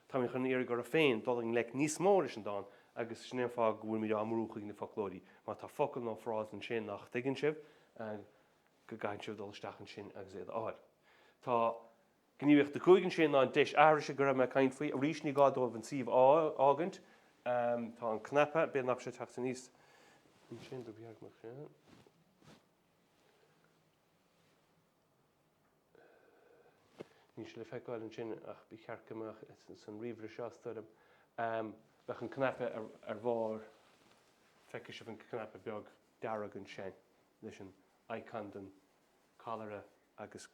táimid chun iarraidh orthu féin dul i ngleic níos mó leis an dán agus sin é an fáth go bhfuilimid á mbrú chuig na foclóirí. Má tá focal nó frása ansin nach dtuigeann sibh, go gcaitheann sibh dul isteach ansin agus iad a fháil. Tá Gníomhaíocht 5 ansin ná an deis aithrise go raibh mé ag caint faoi. Arís ní gá dóibh an suíomh a fhágaint. Tá an cnaipe, b'fhéidir nach bhfuil sé ag teacht aníos ansin, do bheag mbeadh sé ann. Níl sé le feiceáil ansin ach ba cheart go mbeadh san ríomhaire seo is dóigh liom. Bheadh an cnaipe ar bharr, feicfidh sibh an cnaipe beag dearg ansin leis an icon den callaire agus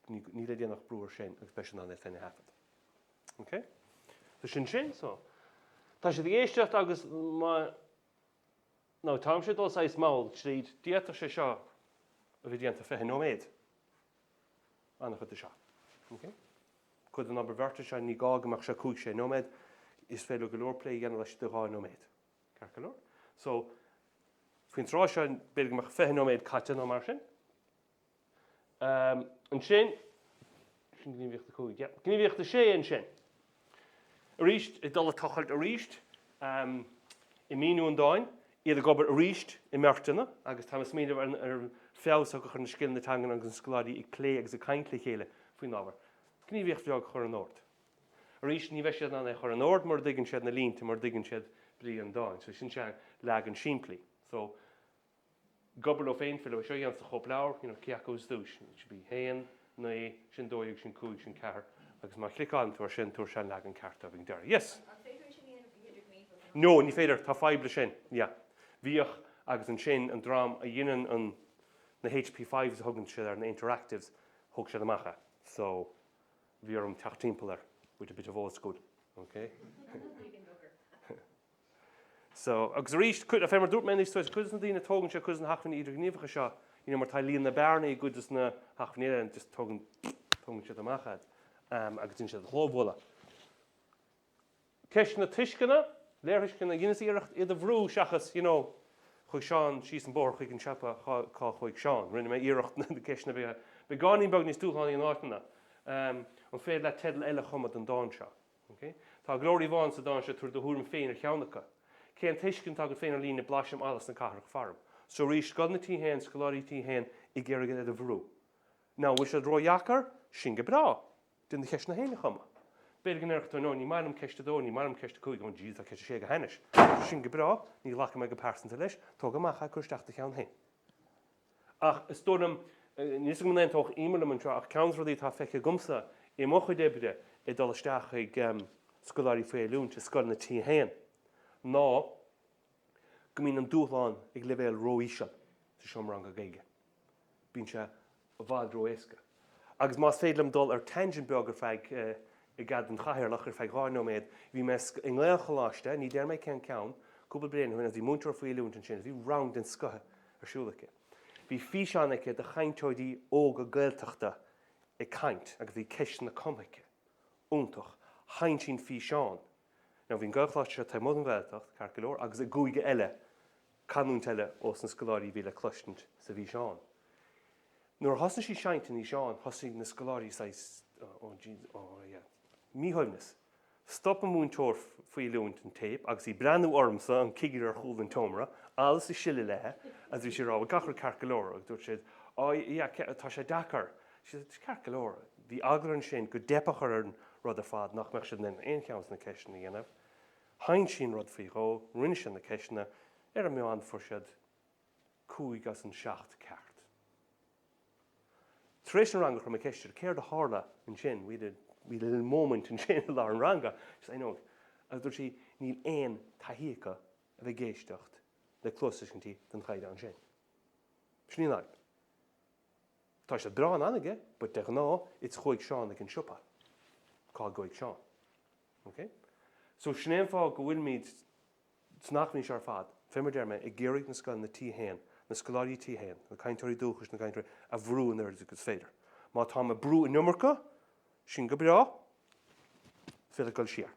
Níl le déanamh ach brú ar sin agus beidh siad in ann é féin a thaifead. Ok? So sin sin, so. Tá siad ag éisteacht agus má nó táimse ag dul saghas mall tríd, d'fhéadfadh sé seo a bheith déanta 20 nóiméad. An-chuid de seo. Ok? Cuid den obair bheirte seo, ní gá go mbeadh sé 5, 6 nóiméad, is féidir go leor plé a dhéanamh laistigh de 2 nóiméad. Ceart go leor? So, faoin tráth seo, b'fhéidir go mbeadh 20 nóiméad caite nó mar sin. Ansin, sin gníomhaíocht 5, yeah. Gníomhaíocht 6 ansin. Arís, ag dul ag tochailt arís, i míniú an dáin, iad ag obair arís i mbeirteanna, agus táim ag smaoineamh ar ar feabhas a thiocfadh ar na scileanna teangan agus na scoláirí ag plé agus ag caint le chéile faoin ábhar. Gníomhaíocht bheag a chur in ord. Arís, ní bheidh siad in ann é a chur in ord mura dtuigeann siad na línte, mura dtuigeann siad brí an dáin. So sin sea leagan simplí. So, ag obair leo féin, féidir leo é seo a dhéanamh sa chóipleabhar, you know, cé acu is dtús, it should be 1, 9, sin 12, sin 5, sin 4, agus má chliceálann tú air sin, tabharfaidh sé an leagan ceart dóibh ag an deireadh. Yes? An féidir é sin a dhéanamh go hidirghníomhach? No, ní féidir, tá fadhb leis sin, yeah. Bhíodh, agus ansin an dream a dheineann an, na HP fives a thugann siad air, na interactives, thóg siad amach é. So, bhí orm teacht timpeall air with a bit of old school, okay? So, agus arís, cuid, fé mar dúirt mé níos túisce, cuid de na daoine tógann sé cuid de na hacmhainní idirghníomhacha seo, you know, mar tá líon na bearnaí i gcuid de na hacmhainní eile, just tógann, tógann siad amach iad, um, agus déanann siad clóbhualadh. Ceisteanna tuisceana, léirthuisceana, dheineas iarracht iad a bhrú seachas, you know, Chuaigh Seán síos an bóthar chuig an siopa Cá chuaigh Seán? Rinne mé iarracht na ceisteanna beaga beagáinín beag níos dúshlánaí in áiteanna. An féidir leat teideal eile a chumadh don dán seo? Ok. Tá glóirí bhána sa dán seo, tabhair do thuairim féin ar cheann acu. Cén tuiscint atá agat féin ar líne blaisim allas na cathrach faram? So arís, scoileanna T1, scoláirí T1 ag iarraidh iad a bhrú. Now, an bhfuil siad ródheacair? Sin go breá. Déan do cheisteanna féin a chumadh. B'fhéidir go ndéarfadh tú, no, ní maith liom ceist a dó, ní maith liom ceist a cúig, oh jeez, tá ceist a sé go hainnis. Sin go breá, ní ghlacfaidh mé go pearsanta leis, tóg amach é, cuir isteach do cheann féin. Ach is dóigh liom, níl 'fhios agam an aontódh Emer liom anseo, ach ceann de na rudaí atá feicthe agamsa i mo chuid oibre ag dul isteach chuig scoláirí faoi oiliúint i scoileanna T1 ná go mbíonn an dúshlán ag leibhéal ró-íseal sa seomra ranga Gaeilge. Bíonn sé i bhfad ró-éasca. Agus más féidir liom dul ar tangent beag ar feadh, i gcead don chathaoirleach, ar feadh 2 nóiméad, bhí mé i nGaelcholáiste, ní déarfaidh mé cén ceann, cúpla bliain ó shin agus bhí múinteoir faoi oiliúint ansin agus bhí rang den scoth ar siúl aici. Bhí físeán aici de chainteoirí óga Gaeltachta ag caint agus bhí ceisteanna cumtha aici. Iontach. Sheinn sí an físeán. Now bhí an Gaelcholáiste seo taobh amuigh den Ghaeltacht, ceart go leor, agus i gcúige eile, canúint eile ós na scoláirí a bhí le cloistint sa bhfíseán. Nuair a thosnaigh sí seinnt an fhíseáin, thosaigh na scoláirí saghas, oh jeez, oh yeah, míshuaimhneas. Stop an múinteoir faoi oiliúint an téip agus í ag breathnú ormsa, an cigire ar chúl an tseomra, allas ag sileadh léi, agus bhí sí ag rá, bhfuil gach rud ceart go leor? Agus dúirt siad, oh yeah, tá sé deacair. She said, ceart go leor. Bhí eagla ansin go dteipfeadh ar an rud ar fad, nach mbeadh siad in ann aon cheann de na ceisteanna a dhéanamh. Sheinn sí an rud faoi dhó, rinne siad na ceisteanna, ar an meán fuair siad cúig as an seacht ceart. Tar éis an ranga chuir mé ceist uirthi, céard a tharla ansin, we had a, we had a little moment ansin i lár an ranga, she said, I know, agus dúirt sí, níl aon taithí acu a bheith ag éisteacht le cluastuiscintí den chaighdeán sin. Sin í an fhadhb. Tá siad breá in ann aige, but de ghnáth, it's chuaigh Seán ag an siopa. Cá gcuaigh Seán? Ok? So sin é an fáth go bhfuilimid san achainí seo ar fad, fé mar a deir mé, ag iarraidh na scoileanna T1, na scoláirí T1, na cainteoirí dúchais, na cainteoirí, a bhrú an oiread agus is féidir. Má táim ag brú an iomarca, sin go breá, is féidir dul siar.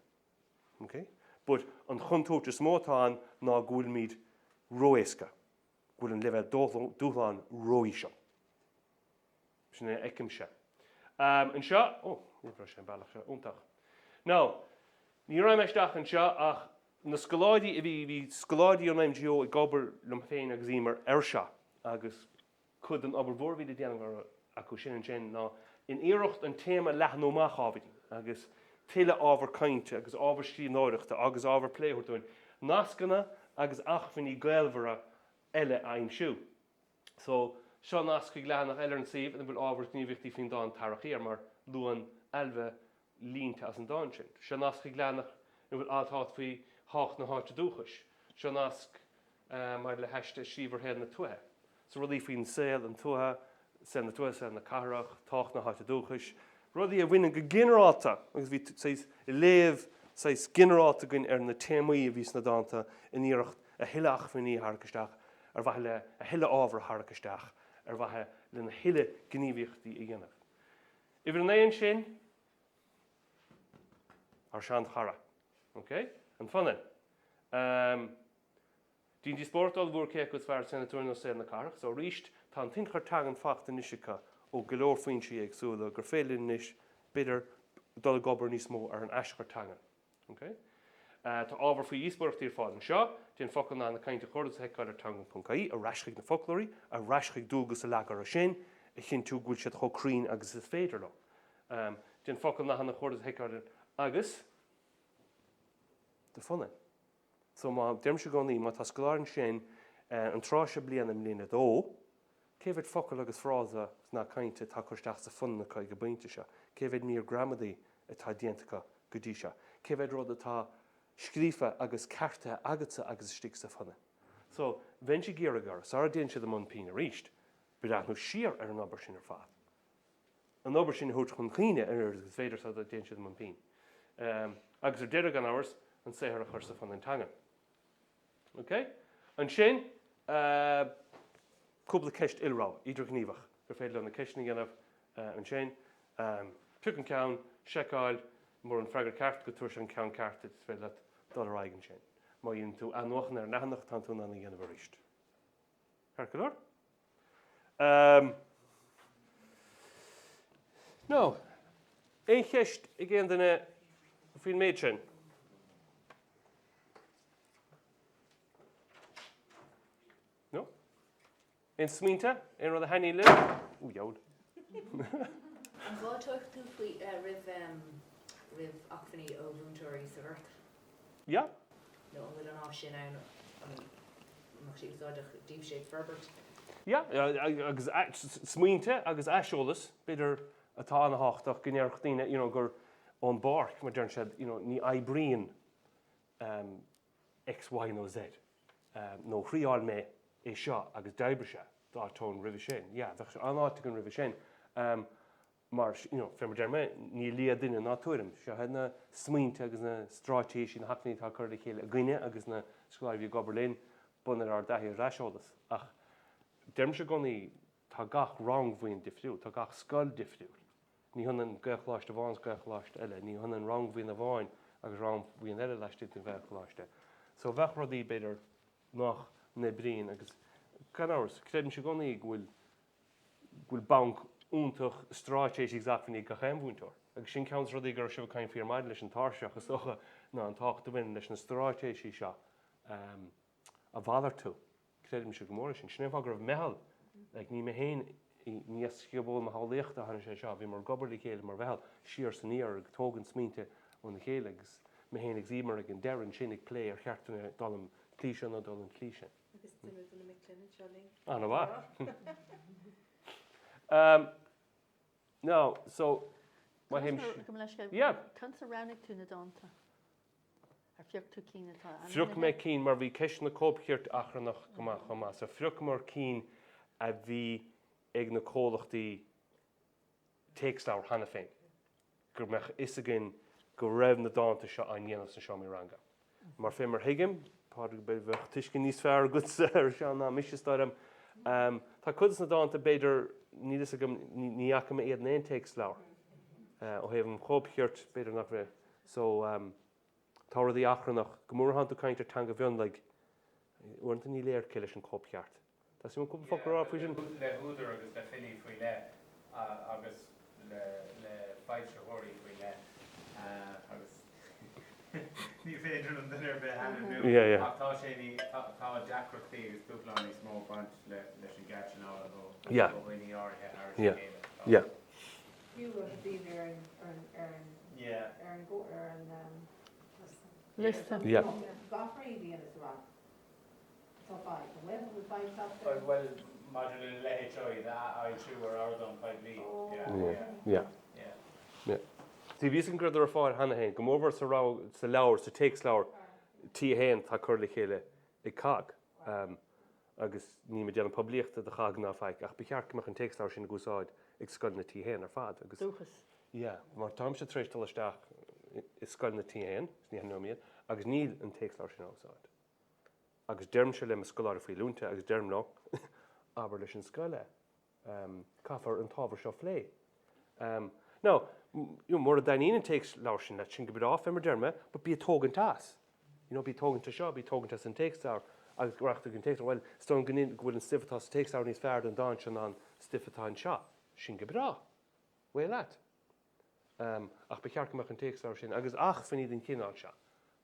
Ok? But an chontúirt is mó atá ann ná go bhfuilimid ró-éasca, go bhfuil an leibhéal dúshláin ró-íseal. Sin é a fheicimse. Anseo, ó, ní raibh sé an bealach seo iontach. Now, ní raibh mé isteach anseo ach na scoláirí a bhí, bhí scoláirí ón MGO ag obair liom féin agus Emer air seo agus cuid den obair mhór a bhí le déanamh acu sin ansin ná in iarracht an téama a leathnú amach ábhairín agus tuilleadh ábhar cainte agus ábhar scríbhneoireachta agus ábhar plé a thabhairt dúinn, nascanna agus acmhainní gaolmhara eile a aimsiú. So, seo nasc chuig leathanach eile ar an suíomh ina bhfuil ábhar is gníomhaíochtaí faoin dán Tarrac Thiar, mar luann Ailbhe línte as an dán sin. Seo nasc chuig leathanach ina bhfuil alt faoi thábhacht na háite dúchais. Seo nasc maidir le haiste a scríobh ar shaol na tuaithe. So rudaí faoin saol, an tuaithe, saol na tuaithe, saol na cathrach, tábhacht na háite dúchais, rudaí a bhaineann go ginearálta agus bhí saghas léamh saghas ginearálta againn ar na téamaí a bhí sna dánta in iarracht a thuilleadh acmhainní a tharrac isteach ar mhaithe le a thuilleadh ábhar a tharrac isteach ar mhaithe lena thuilleadh gníomhaíochtaí a dhéanamh. Uimhir 9 ansin, ár seanchara, ok? An phunann. Um, Déan díospóireacht ollmhór cé acu is fearr saol na tuaithe nó saol na cathrach. So arís, tá an t-ionchur teangan faighte anois acu ó go leor foinsí éagsúla gur féidir linn anois, b'fhéidir, dul ag obair níos mó ar an aischur teangan. Ok. Tá ábhar faoi dhíospóireachtaí ar fáil anseo. Déan focail nathanna cainte a chuardach agus a sheiceáil ar teangan.ie, ar ais chuig na foclóirí, ar ais chuig dualgas a leagadh orthu sin, a chinntiú go bhfuil siad chomh cruinn agus is féidir leo. Déan focail nathanna a chuardach agus a sheiceáil ar agus do phunann. So má, deirimse i gcónaí, má tá scoláire ansin an tráth seo bliana i mbliain a dó, Cé mhéad focal agus frása is nath cainte atá curtha isteach sa phunann acu ag an bpointe seo? Cé mhéad mír gramadaí atá déanta acu go dtí seo? Cé mhéad rud atá scríofa agus ceartaithe agatsa agus istigh sa phunann? So, bheinnse ag iarraidh orthu, sara dtéann siad i mbun pinn arís, breathnú siar ar an obair sin ar fad. An obair sin a thabhairt chun cuimhne an oiread agus is féidir sula dtéann siad i mbun pinn. Agus ar deireadh, gan amhras, an saothar a chur sa phunann teangan. Ok? Ansin, cúpla ceist ilrogha, idirghníomhach, gur féidir leo na ceisteanna a dhéanamh ansin. Pioc an ceann, seiceáil, mura an freagra ceart go tabharfaidh sé an ceann ceart duit, is féidir leat dul ar aghaidh ansin. Má dhéanann tú athnuachan ar an leathanach, tá tú in ann a dhéanamh arís. Ceart go leor? Now, aon cheist ag aon duine faoin méid sin? No? Aon smaointe? Aon rud a thaitníonn libh? Ó, dheabhail. An bhfáilteoidh tú faoi, roimh, roimh acmhainní ó mhúinteoirí sa ghort? Yeah. Nó an bhfuil an áis sin ann, an mbeadh sé úsáideach daoibhse ag forbairt? Yeah, agus smaointe agus aiseolas, b'fhéidir, atá an-thábhachtach, go ndéarfadh daoine, you know, gur ón bpáirc, mar deireann siad, you know, ní oibríonn X, Y nó Z, nó thriáil mé é seo agus d'oibrigh sé, d'fháilteoinn roimhe sin. Yeah, bheadh an-fháilte againn roimhe sin. Mar, you know, fé mar deir mé, ní lia duine ná tuairim. Seo iad na smaointe agus na stráitéisí, na hacmhainní atá curtha le chéile againne agus na scoláirí a bhí ag obair linn, bunaithe ar ár dtaithí agus aiseolas. Ach deirimse i gcónaí, tá gach rangbhuíon difriúil, tá gach scoil difriúil. Ní hionann Gaelcholáiste amháin is Gaelcholáiste eile, ní hionann rangbhuíon amháin agus rangbhuíon eile laistigh den Ghaelcholáiste. So bheadh rudaí, b'fhéidir, nach n-oibríonn agus gan amhras, creidimse i gcónaí go bhfuil go bhfuil banc iontach stráitéisí agus acmhainní ag gach aon mhúinteoir. Agus sin ceann de na rudaí go raibh sibh ag caint faoi ar maidin leis an tairseach, is dócha, ná an tábhacht a bhaineann leis na stráitéisí seo a mhalartú. Creidimse go mór é sin. Sin é an fáth go raibh meitheal, like, ní mé féin, ní as scioból mo shamhlaíochta a tháinig sé seo, bhíomar ag obair le chéile mar mheitheal, siar is aniar, ag tógaint smaointe óna chéile agus mé féin agus Emer ag an deireadh ansin ag plé ar cheart dúinn dul an tslí seo nó dul an tslí sin. Agus duine de na mic léinn anseo linn. An-mhaith. Now, so, má théim... Gabh mo leithscéal. Yeah. Conas a roghnaigh tú na dánta? Ar phioc tú cinn atá ainmnithe? Phioc mé cinn mar bhí ceist na cóipchirt achrannach go maith chomh maith. So phiocamar cinn a bhí ag na comhlachtaí téacsleabhar cheana féin, go mbeadh a fhios againn go raibh na dánta seo á ndéanamh sna seomraí ranga. Mar fé mar thuigim, Pádraig, b'fhéidir bheadh tuiscint níos fearr agatsa air seo ná mise, is dóigh liom. Tá cuid de na dánta, b'fhéidir, níl a fhios agam, ní fhaca mé iad in aon téacsleabhar. Ó thaobh an chóipchirt, b'fhéidir nach raibh. So, tá rudaí achrannach, go mór má thánn tú ag caint ar teanga mhionlaigh, uaireanta ní léir cé leis an cóipcheart. Tá suim cúpla focal a rá faoi sin. Le húdair agus le filí faoi leith agus le foilsitheoirí faoi leith agus ní féidir liom duine ar bith a ainmniú ach tá sé ní tá deacrachtaí agus dúshláin níos mó ag baint leis an gceart sin a fháil ó dhaoine áirithe thar a chéile. Fiú a bhíonn ar an ar an ar an ar an liosta. Gach aon bhliain is a rá. Tá fadhb. An bhfuil? An bhfuil fadhb teacht air? Bhuel, maidir lena leithéid seo, iad a athfhoilsiú ar ardán poiblí. Yeah. Yeah. See, bhí a fhios agam go rabhadar ar fáil cheana féin, go mórmhór sa rogha, sa leabhar, sa téacsleabhar T1 atá curtha le chéile ag COGG. Agus nílim ag déanamh poiblíochta do COGG ná faic, ach ba cheart go mbeadh an téacsleabhar sin ag úsáid ag scoileanna T1 ar fad agus. Dúchas. Yeah, mar táimse tar éis dul isteach i scoileanna T1, is ní hainmneoidh mé iad, agus níl an téacsleabhar sin á úsáid. Agus deirimse le mo scoláire faoi oiliúint agus deirim leo, abair leis an scoil é. Caithfear an t-ábhar seo a phlé. Now, you know, mura dtaitníonn an téacsleabhar sin leat, sin go breá, fé mar deir mé, but bí ag tógaint as. You know, bí ag tógaint as seo, bí ag tógaint as an téacsleabhar agus go rachaidh tú chuig an téacsleabhar, bhuel, is dóigh liom go bhfuil an stuif atá sa téacsleabhar níos fearr don dán seo ná an stuif atá anseo. Sin go breá. Away leat. Ach ba cheart go mbeadh an téacsleabhar sin agus acmhainní den chineál seo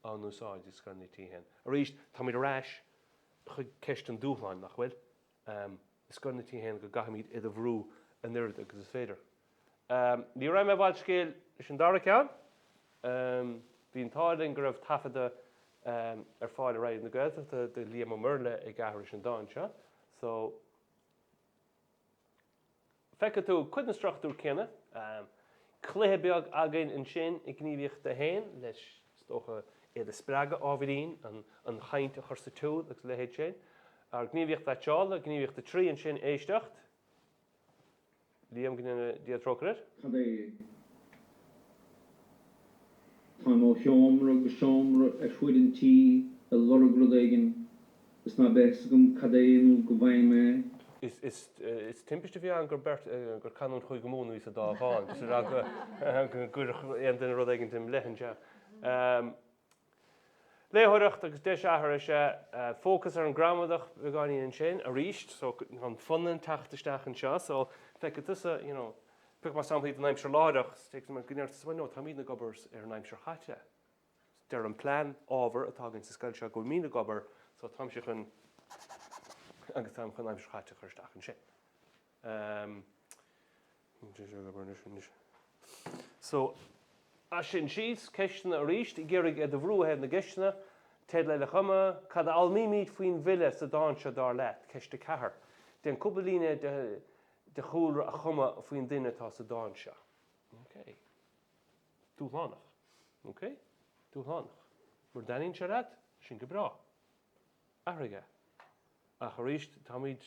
á n-úsáid i scoileanna T1. Arís, táimid ar ais chuig ceist an dúshláin, nach bhfuil? I scoileanna T1 go gcaithfimid iad a bhrú an oiread agus is féidir. Ní raibh mé i bhfad scéil leis an dara ceann. Bhí an t-ádh linn go raibh taifeadadh ar fáil ar Raidió na Gaeltachta de Liam Ó Muirthile ag aithris an dán seo. So. Feicfidh tú cuid den struchtúr céanna. Cluiche beag againn ansin i ngníomhaíocht 1 leis, is dócha, iad a spreagadh ábhairín, an chaint a chur sa tsiúl agus a leithéid sin. Ár ngníomhaíocht mheaitseála, gníomhaíocht 3 ansin, éisteacht. Liam, go ndéana Dia trócaire air. Cad é? Táim ó sheomra go seomra ar fuaid an tí ag lorg rud éigin is ná beidh fhios agam cad é nó go bhfaighim é. Is timpiste a bhí ann gur beirt, gur canúint Chúige Mumhan a bhí sa dá dhán, just ar eagla go gcuirfeadh aon duine rud éigin im leith anseo. Léitheoireacht agus deis aithrise, fócas ar an gramadach beagáinín ansin arís, so an phunann teacht isteach anseo, so feicfidh tusa, you know, pioc amach samplaí den aimsir láithreach, go ndeir tusa, well no, táimid ag obair ar an aimsir chaite. Deir an plean ábhar atá againn sa scoil seo go bhfuilimid ag obair, so táimse chun, agus táim chun aimsir chaite a chur isteach ansin. Um, So, as sin síos, ceisteanna arís, ag iarraidh iad a bhrú ó thaobh na gceisteanna, teideal eile a chumadh, cad a fhoghlaimímid faoin bhfile sa dán seo dar leat? Ceist 4. Déan cúpla líne de de chúlra a chumadh faoin duine atá sa dán seo. Ok. Dúshlánach. Ok? Dúshlánach. Mura dtaitníonn sé leat, sin go breá. Athraigh é. Ach arís, táimid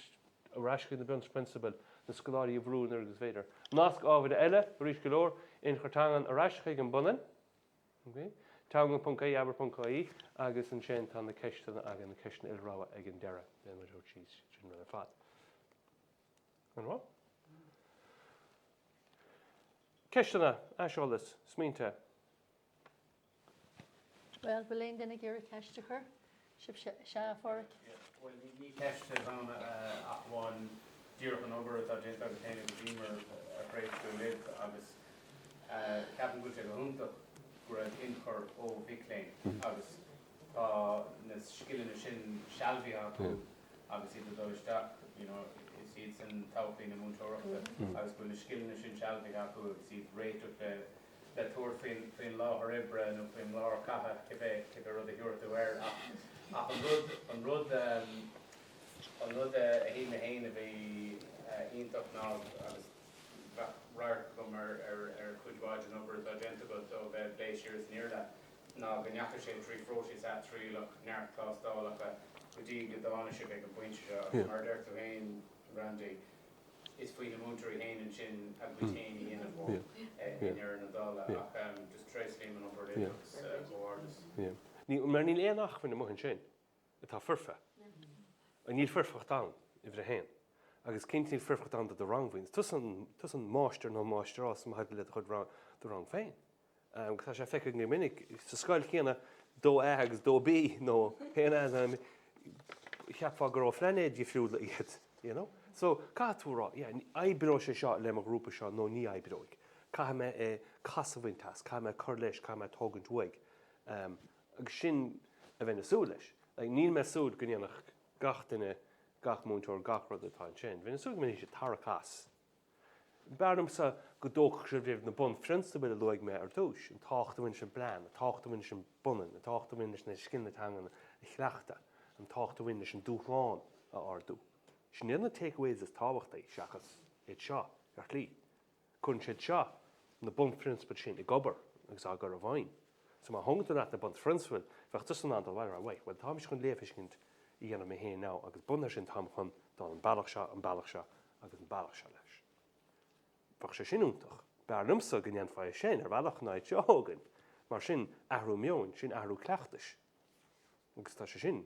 ar ais chuig na bunphrionsabail, na scoláirí a bhrú an oiread agus is féidir. Nasc ábhair eile, arís go leor, inchur teangan ar ais chuig an bpunann, teanga.ie, abair.ie, agus ansin tá na ceisteanna againn, na ceisteanna ilrogha ag an deireadh. Déanfaidh muid thabhairt síos sin rud ar fad. An bhfuil? Ceisteanna, aiseolas, smaointe. Bhuel, bhfuil aon duine ag iarraidh ceist a chur? Sibhse, sea, a Pháraic? Bhuel, ní ceist a bheadh ann ach amháin díreach an obair atá déanta agat féin agus Emer a thréaslú libh agus ceapaim go bhfuil sé go hiontach go raibh inchur ó mhic léinn agus tá na scileanna sin sealbhaithe acu agus iad ag dul isteach, you know, is iadsan todhchaí na múinteoireachta agus go bhfuil na scileanna sin sealbhaithe acu agus iad réiteach le le tabhairt faoin láthair oibre nó faoin lár catha, cibé, cibé rud a thiúrfaidh tú air. Ach, ach an rud, an rud, an rud a shíl mé féin a bhí iontach ná, agus bheadh radharc agam ar, ar, ar chuid mhaith den obair atá déanta agat ó bheith ag plé siar is aniar leat, ná go ndeachaigh sé trí phróiseas atriallach, neart tástálacha, go dtí go dtáinig sibh ag an bpointe seo. Agus mar a deir tú féin, Brandy, is faoi na múinteoirí féin ansin a gcuid féin a dhéanamh i ndeireadh na dála ach just tréaslaím an obair libh agus comhghairdeas. Mar níl aon acmhainn amuigh ansin atá foirfe. Níl foirfeacht ann, uimhir a haon. Agus cinnte níl foirfeacht ann do do rang féin. Is tusa an máistir nó máistreás maidir le do chuid do rang féin. Agus tá sé feicthe go minic sa scoil chéanna, 2A agus 2B nó 1A nó cheapfá gur ó phlainéid dhifriúla iad, you know. So, caithfidh tú a rá, yeah, oibreoidh sé seo le mo ghrúpa seo nó ní oibreoidh. Caithfidh mé é casadh a bhaint as, caithfidh mé cur leis, caithfidh mé tógaint uaidh. Agus sin a bheinn ag súil leis. Like, níl mé ag súil go ndéanfadh gach duine, gach múinteoir gach rud atá ansin. Bheinn ag súil go mbainfidh siad tarrac as. B'fhearr liomsa go dtógfadh sibh libh na bunphrionsabail a luaigh mé ar dtús, an tábhacht a bhaineann leis an bplean, an tábhacht a bhaineann leis an bpunann, an tábhacht a bhaineann leis na scileanna teangan a chleachtadh, an tábhacht a bhaineann leis an dúshlán a ardú. Sin iad na takeaways is tábhachtaí seachas iad seo ar shlí. Cuireann siad seo na bunphrionsabail sin ag obair agus á gcur i bhfeidhm. So má thógann tú leat na bunphrionsabail, bheadh tusa in ann dul abhaile a rá, right, bhuel táimse chun léamhthuiscint a dhéanamh mé féin now agus bunaithe air sin táim chun dul an bealach seo, an bealach seo agus an bealach seo leis. Bheadh sé sin iontach. B'fhearr liomsa go ndéanfá é sin ar bhealach ná iad seo a thógaint, mar sin athrú meoin, sin athrú cleachtais. Agus tá sé sin,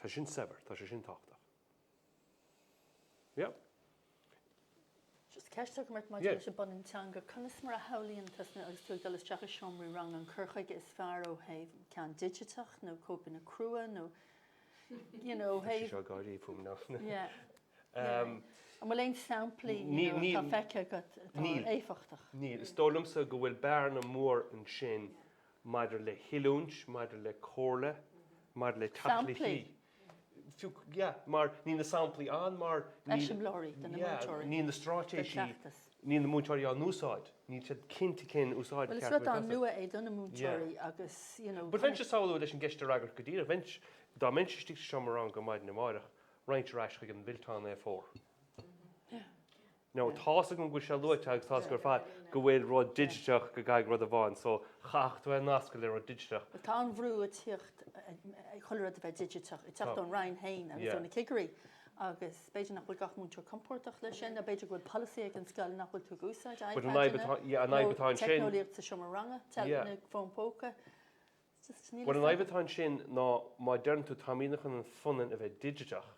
tá sé sin saibhir, tá sé sin tábhachtach. Yeah. Just ceist agam ort maidir leis an bpunann teanga. Conas mar a shamhlaíonn tusa agus tú ag dul isteach i seomraí ranga an cur chuige is fearr ó thaobh ceann digiteach nó cóipeanna crua nó you know, ó thaobh... Tá sé seo gáirí fúm now. Yeah. An bhfuil aon samplaí atá feicthe agat atá éifeachtach? Níl. Is dóigh liomsa go bhfuil bearna mór ansin maidir le hoiliúint, maidir le comhairle, maidir le teacht le Samplaí? Fiú, yeah, mar níl na samplaí ann mar níl. Eiseamláirí do na múinteoirí. Níl na straitéisí, níl na múinteoirí á n-úsáid. Níl siad cinnte cén úsáid ceart. Bhuel, is rud an-nua é do na múinteoirí agus, you know. But bheinnse ag samhlú leis an gceist a fhreagairt go díreach, bheinnse, dá mbeinnse istigh sa seomra ranga maidin amárach, raghainn ar ais chuig an bhfillteán A4. Now, tá's agam go bhfuil sé luaite agus tá's agam ar fad go bhfuil rud digiteach, go gcaithfidh rud amháin, so chaithfeadh tú é a nascadh le rud digiteach. Bhuel, tá an bhrú ag tíocht, chuile rud a bheith digiteach, ag teacht ón Roinn féin agus ó na cigirí agus b'fhéidir nach bhfuil gach múinteoir compordach leis sin nó b'fhéidir go bhfuil polasaí ag an scoil nach bhfuil tú ag úsáid iPadanna nó teicneolaíocht sa seomra ranga, fón póca. Bhuel, an fhadhb atá ansin ná má deireann tú táimidne chun an phunann a bheith digiteach,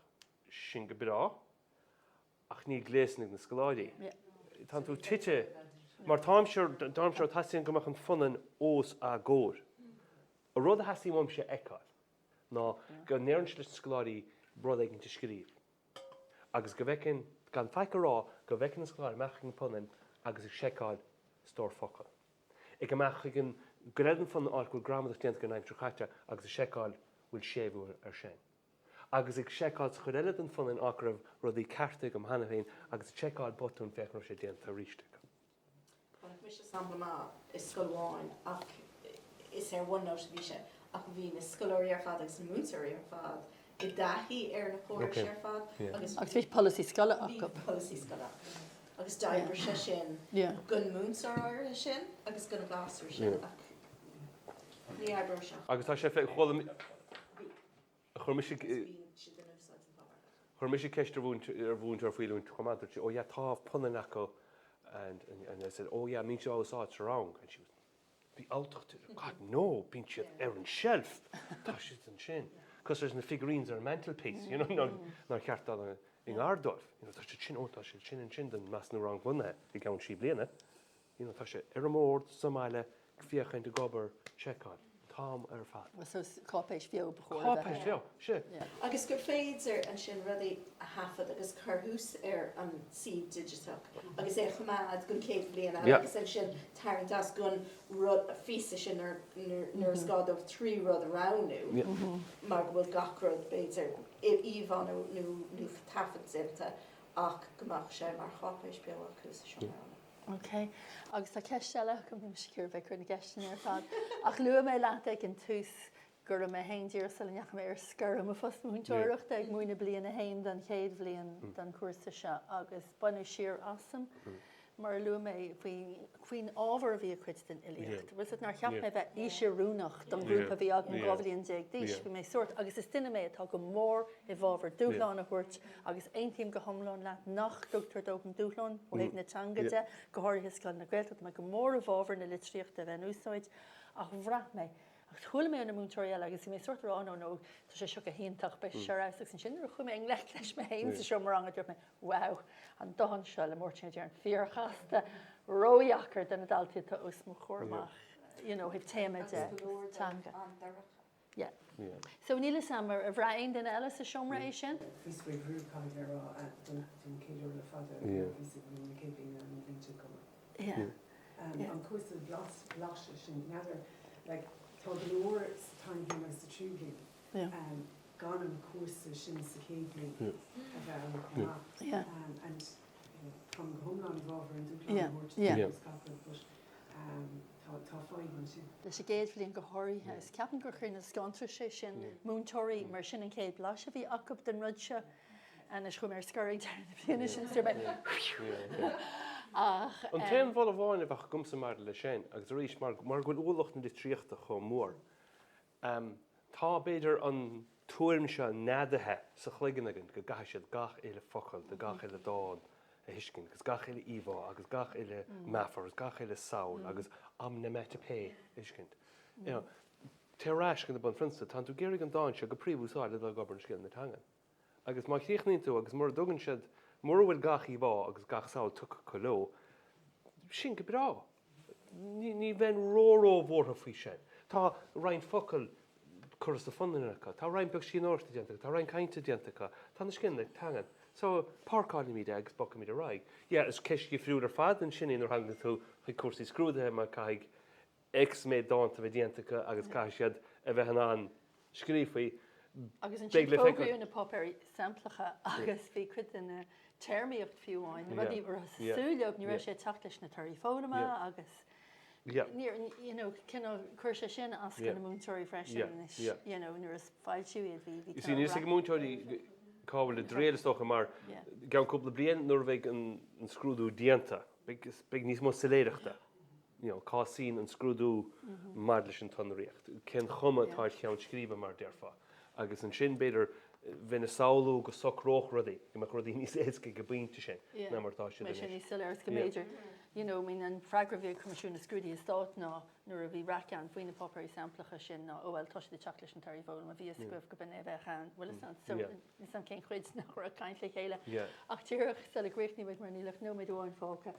sin go breá, ach níl gléasanna ag na scoláirí. Tá tú tite, mar táimse, táimse, teastaíonn go mbeadh an phunann os a gcomhair. An rud a theastaíonn uaimse a fheiceáil ná go ndeirimse leis na scoláirí rud éigin a scríobh agus go bhfeicfinn, gan faic a rá, go bhfeicfinn an scoláire amach chuig an phunann agus ag seiceáil stór focal. Ag amach chuig an gcuid eile den phunann áit go bhfuil gramadach déanta den aimsir chaite agus ag seiceáil bhfuil séimhiú air sin. Agus ag seiceáil sa chuid eile den phunann áit go raibh rudaí ceartaithe agam cheana féin agus ag seiceáil botúin féach an raibh sé déanta arís acu. Chonaic mise sampla maith i scoil amháin ach is ar OneNote a bhí sé ach bhí na scoláirí ar fad agus na múinteoirí ar fad i dtaithí ar na córais ar fad agus Agus bhí polasaí scoile acu. Bhí polasaí scoile acu agus d'oibrigh sé sin don múinteoir áirithe sin agus don ghasúr sin ach ní oibreoidh sé. Agus tá sé fé, chuala, Chuir mise Chuir mise ceist ar mhúinteoir faoi oiliúint chomh maith, dúirt sí, oh yeah, tá punann acu and and I said, oh yeah, mbíonn siad á úsáid sa rang and she was, bhí alltacht uirthi, God no, bíonn siad ar an shelf, tá siad ansin, cos there's na figurines ar an mantelpiece, you know, nár nár cheart dul i ngar dóibh, you know, tá siad sin, oh tá siad sin ansin don measúnú rangbhunaithe i gceann trí bliana. You know, tá sé ar an mbord sa mbaile, ag féachaint, ag obair, seiceáil, an t-am ar fad. So cáipéis bheo ba chóir a bheith. Cáipéis bheo, sea. Agus gur féidir ansin rudaí a thaifead agus cur thuas ar an suíomh digiteach agus é a choimeád don chéad bhliain eile agus ansin tarraingt as don rud, phíosa sin nuair is gá dóibh 3 rud a roghnú mar go bhfuil gach rud b'fhéidir íomhá nó taifead déanta ach go mbeadh sé mar cháipéis beo acu sa seomra ranga. Ok. Agus tá ceist eile agam, níl mise ag iarraidh bheith ag cur na gceisteanna ar fad, ach luaigh mé leat ag an tús go raibh mé féin díreach sula ndeachaigh mé ar scor ó mo phost múinteoireachta ag múineadh bliain a haon den chéad bhliain den chúrsa seo agus baineadh siar asam mar a luaigh mé faoin ábhar a bhí i cuid den fhilíocht. Bhfuil fhios agat nár cheap mé bheith aoisoiriúnach don ghrúpa a bhí agam 12 bhliain d'aois. Bhí mé sórt, agus is duine mé atá go mór i bhfabhar dúshlán a thabhairt agus aontaím go hiomlán leat nach dtugtar dóthain dúshlán ó thaobh na teanga de, go háirithe i scoileanna Gaeltachta. Tá mé go mór i bhfabhar na litríochta a bheith in úsáid ach bhraith mé, agus chuala mé ó na múinteoirí eile agus bhí mé sórt ag rá no no tá sé seo go hiontach, beidh sé seo ar fheabhas agus ansin nuair a chuaigh mé i ngleic leis mé féin sa seomra ranga dúirt mé wow, an dán seo le Máirtín Ó Direáin fíorchasta, ródheacair do na daltaí atá os mo chomhair amach you know ó thaobh téama de, teanga. Yeah. So níl fhios a'm, ar bhraith aon duine eile sa seomra é sin? Bhíos faoi bhrú, caithfidh mé a rá, don chéad uair le fada, bhíos ag múineadh na chéad bhliana an bhliain seo chugainn. An cúrsa blaiseadh sin, n'fheadar, like, tá go leor sa tarna bhliain agus sa tríú bliain gan an cúrsa sin sa chéad bhliain a bheith ann chomh maith. And, you know, táim go hiomlán i bhfabhar an dúshlán a thabhairt don scaipeadh, but Tá fadhb ansin. Leis an gcéad bhliain go háirithe, agus ceapaim gur cineál scanraigh sé sin múinteoirí mar sin an chéad bhlaiseadh a bhí acu den rud seo. Anois chuaigh mé ar scor ag deireadh na bliana sin so mé ach. An t-aon mholadh amháin a bheadh agamsa maidir leis sin, agus arís mar go bhfuil ualach na litríochta chomh mór, tá b'fhéidir an tuairim seo neadaithe sa chloigeann againn go gcaithfidh siad gach uile focal de gach uile dán a thuiscint agus gach uile íomhá agus gach uile meafar agus gach uile samhail agus onomatopoeia a thuiscint. You know, téir ar ais go na bunphrionsabail, tánn tú ag iarraidh an dán seo go príomha a úsáid le dul ag obair ar scileanna teangan. Agus má chríochnaíonn tú agus mura dtugann siad, mura bhfuil gach íomhá agus gach samhail tugtha acu leo, sin go breá. Ní bheinn ró-ró-bhuartha faoi sin. Tá roinnt focal curtha sa phunann acu, tá roinnt beag scríbhneoireachta déanta acu, tá roinnt cainte déanta acu, tá na scileanna teangan. So, páirceáilfimid é agus bogfaimid ar aghaidh. Yeah, is ceist dhifriúil ar fad ansin í nuair a thagann tú chuig cúrsaí scrúdaithe mar caithfidh X méid dánta a bheith déanta acu agus caithfidh siad a bheith in ann scríobh faoi. Agus ansin fógraíodh na páipéirí samplacha agus bhí cuid de na téarmaíocht fiú amháin, na rudaí a rabhthas ag súil leo, ní raibh sé ag teacht leis na torthaí foghlama agus níor, you know, cineál, chuir sé sin as do na múinteoirí freisin anois, you know, nuair a foilsíodh iad bhí, bhí cineál. Níl a fhios ag múinteoirí cá bhfuil a dtriall is dócha mar i gceann cúpla bliain nuair a bheidh an scrúdú déanta, beidh níos mó soiléireachta. you know, cá suíonn an scrúdú maidir leis an tsonraíocht, cén chuma atá ar cheann scríbe mar a déarfá. Agus ansin b'fhéidir bheinn ag samhlú go socródh rudaí, go mbeadh rudaí níos éasca ag an bpointe sin ná mar atá siad anois. Beidh sé níos soiléire agus go mb'fhéidir, you know, I mean an freagra a bhí ag Coimisiún na Scrúduithe Stáit ná nuair a bhí raic ann faoi na páipéirí samplacha sin ná, oh well, tá siad ag teacht leis na torthaí foghlama, bhí fhios agaibh go b'in é a bheadh ann, bhfuil fhios agat? So, níl fhios agam cén chuid nach raibh ag caint le chéile. Ach díreach sula gcríochnaímid mar níl ach nóiméad amháin fágtha.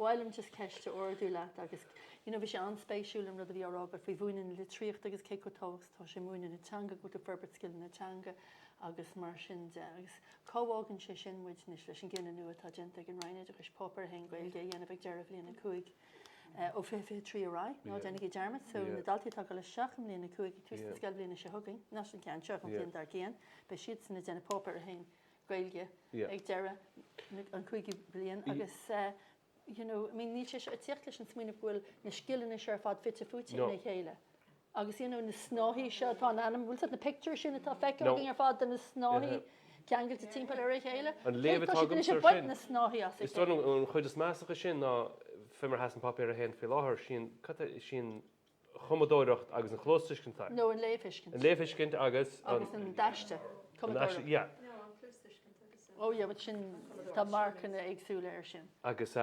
Ba mhaith liom just ceist a ardú leat agus you know bhí sé an-spéisiúil an rud a bhí á rá agat faoi mhúineadh na litríochta agus cé chomh tábhachtach atá sé múineadh na teanga, go bhfuil tú ag forbairt scileanna teanga agus mar sin de. Agus cá bhfágann sé sin muid anois leis an gcinneadh nua atá déanta ag an Roinn Oideachais Páipéar 1 Gaeilge a dhéanamh ag deireadh bhliain 5 ó 2023 ar aghaidh, ná déanaigí dearmad, so na daltaí atá ag dul isteach i mbliain 5 ag tús na scoilbhliana seo chugainn, nach an ceann seo ach an bhliain dár gcionn, beidh siadsan ag déanamh Páipéar 1 Gaeilge ag deireadh an chúigiú bliain agus you know, I mean níl sé seo ag tíocht leis an smaoineamh go bhfuil na scileanna seo ar fad fite fuaite ina chéile. Agus you know, na snáithí seo atá in ainm, bhfuil 's agat na pictiúir sin atá feicthe againn ar fad de na snáithí ceangailte timpeall ar a chéile? An léamh atá agamsa ar sin, na snáithí as a chéile. Is dóigh liom an chuid is measa de sin ná fé mar a sheasann Páipéar 1 faoi láthair, sí an, cad é, sí an chumadóireacht agus an chluastuiscint. Nó an léamhthuiscint. An léamhthuiscint agus an. Agus an t-aiste. Cumadóireacht. Yeah. No, an chluastuiscint agus an. Oh yeah, but sin, tá marcanna éagsúla air sin. Agus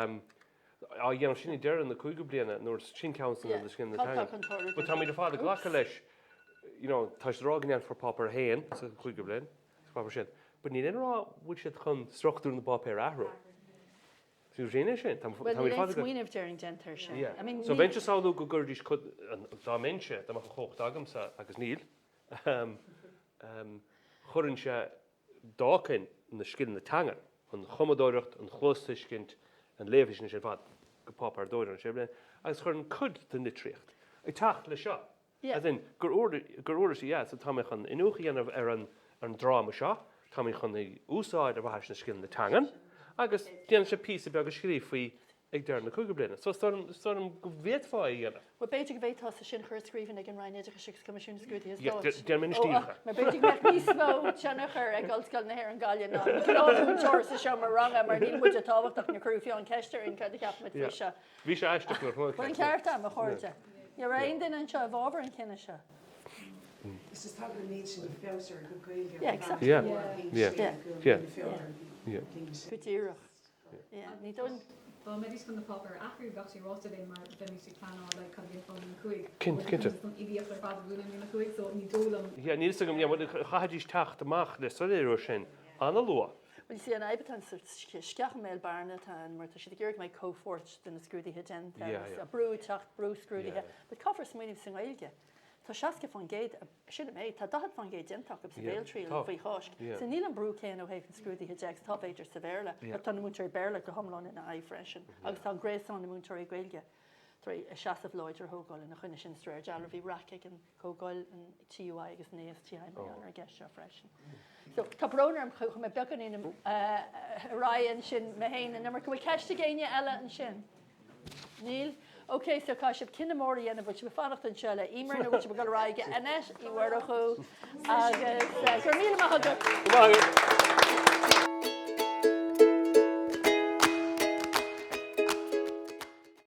á dhéanamh sin ag deireadh na cúigiú bliana nuair sin ceann de na scileanna teanga. But táimid ar fad ag glacadh leis, you know, tá siad ag rá go ndéanfar páipéar 1 sa chúigiú bliain, sa pháipéar sin. But níl aon rá bhfuil siad chun struchtúr na bpáipéar a athrú. Sin é sin. Bhuel, níl aon smaoineamh déarfainn déanta air sin. I mean, So bheinnse ag samhlú go gcuirfidís cuid, dá mbeinnse, dá mbeadh an chumhacht agamsa, agus níl, chuirfinnse, d'fhágfainn na scileanna teanga, an chumadóireacht, an chluastuiscint, an léamhthuiscint sin ar fad go Páipéar 2 an sé bliana, agus chuirfinn cuid den litríocht ag teacht leis seo. As in, gur uirlis í, yeah, so tá mé chun iniúchadh a dhéanamh ar an ar an dráma seo, tá mé chun é a úsáid ar mhaithe leis na scileanna teangan, agus déanann sé píosa beag a scríobh faoi ag deireadh na cúigiú bliana. So is dóigh liom, is dóigh liom go bhféadfá é a dhéanamh. Bhuel, b'fhéidir go bhféadfá sin a chur i scríbhinn ag an Roinn Oideachais agus Coimisiún na Scrúduithe Stáit. Yeah, déanfaidh mé anois díreach é. Mar b'fhéidir go mbeadh níos mó tionchar ag Ollscoil na hÉireann Gaillimh ná an gnáthmhúinteoir sa seomra ranga mar níl muide tábhachtach, níor cuireadh fiú an cheist orainn cad a cheap muid faoi seo. Bhí sé aisteach nuair a chonaic Bhfuil an ceart agam, a chairde? Ní raibh aon duine anseo i bhfabhar an chinnidh seo. It's just tagann an méid sin feabhas ar a gcuid Gaeilge Yeah, exactly. Yeah, yeah, yeah, yeah. Go díreach. Yeah, ní dóigh. Dá mbeidís chun na páipéir a athrú, bheadh sé ráite linn mar bheimís ag pleanáil like cad a dhéanfá i mbliain a cúig. Cinnte. Don fhilíocht ar fad a mhúineadh i mbliain a cúig, so ní dóigh liom. Yeah, níl 'fhios agam, yeah, bhuel chaithfidís teacht amach le soiléiriú air sin an-luath. Bhuel, you see, an fhadhb atá ann, sceach i mbéal bearna atá ann mar tá siad ag iarraidh go mbeidh comhpháirt de na scrúduithe déanta agus tá brú ag teacht, brú scrúduithe. But caithfear smaoineamh sa nGaeilge. Tá 60%, sin an méid, tá 40% déanta acu sa bhéaltriail faoi Cháisc. So níl an brú céanna ó thaobh na scrúduithe de agus atá b'fhéidir sa Bhéarla, but tá na múinteoirí Béarla go hiomlán ina aghaidh freisin agus tá an gréasán na múinteoirí Gaeilge tar éis a seasamh láidir a thógáil ina choinne sin. De réir dealraimh bhí raic ag an Chomhdháil, an TUI agus an ASTI mar gheall ar an gceist seo freisin. So, tá brón orm, chuaigh mé beagáinín ar aghaidh ansin mé féin an iomarca. Bhfuil ceist ag éinne eile ansin? Níl? Ok, so caithfidh sibh cinneadh mór a dhéanamh, bhfuil sibh ag fanacht anseo le Emer nó bhfuil sibh ag dul ar aghaidh go Annette Uí Mhurchú agus go raibh míle maith agat. Go maith agat.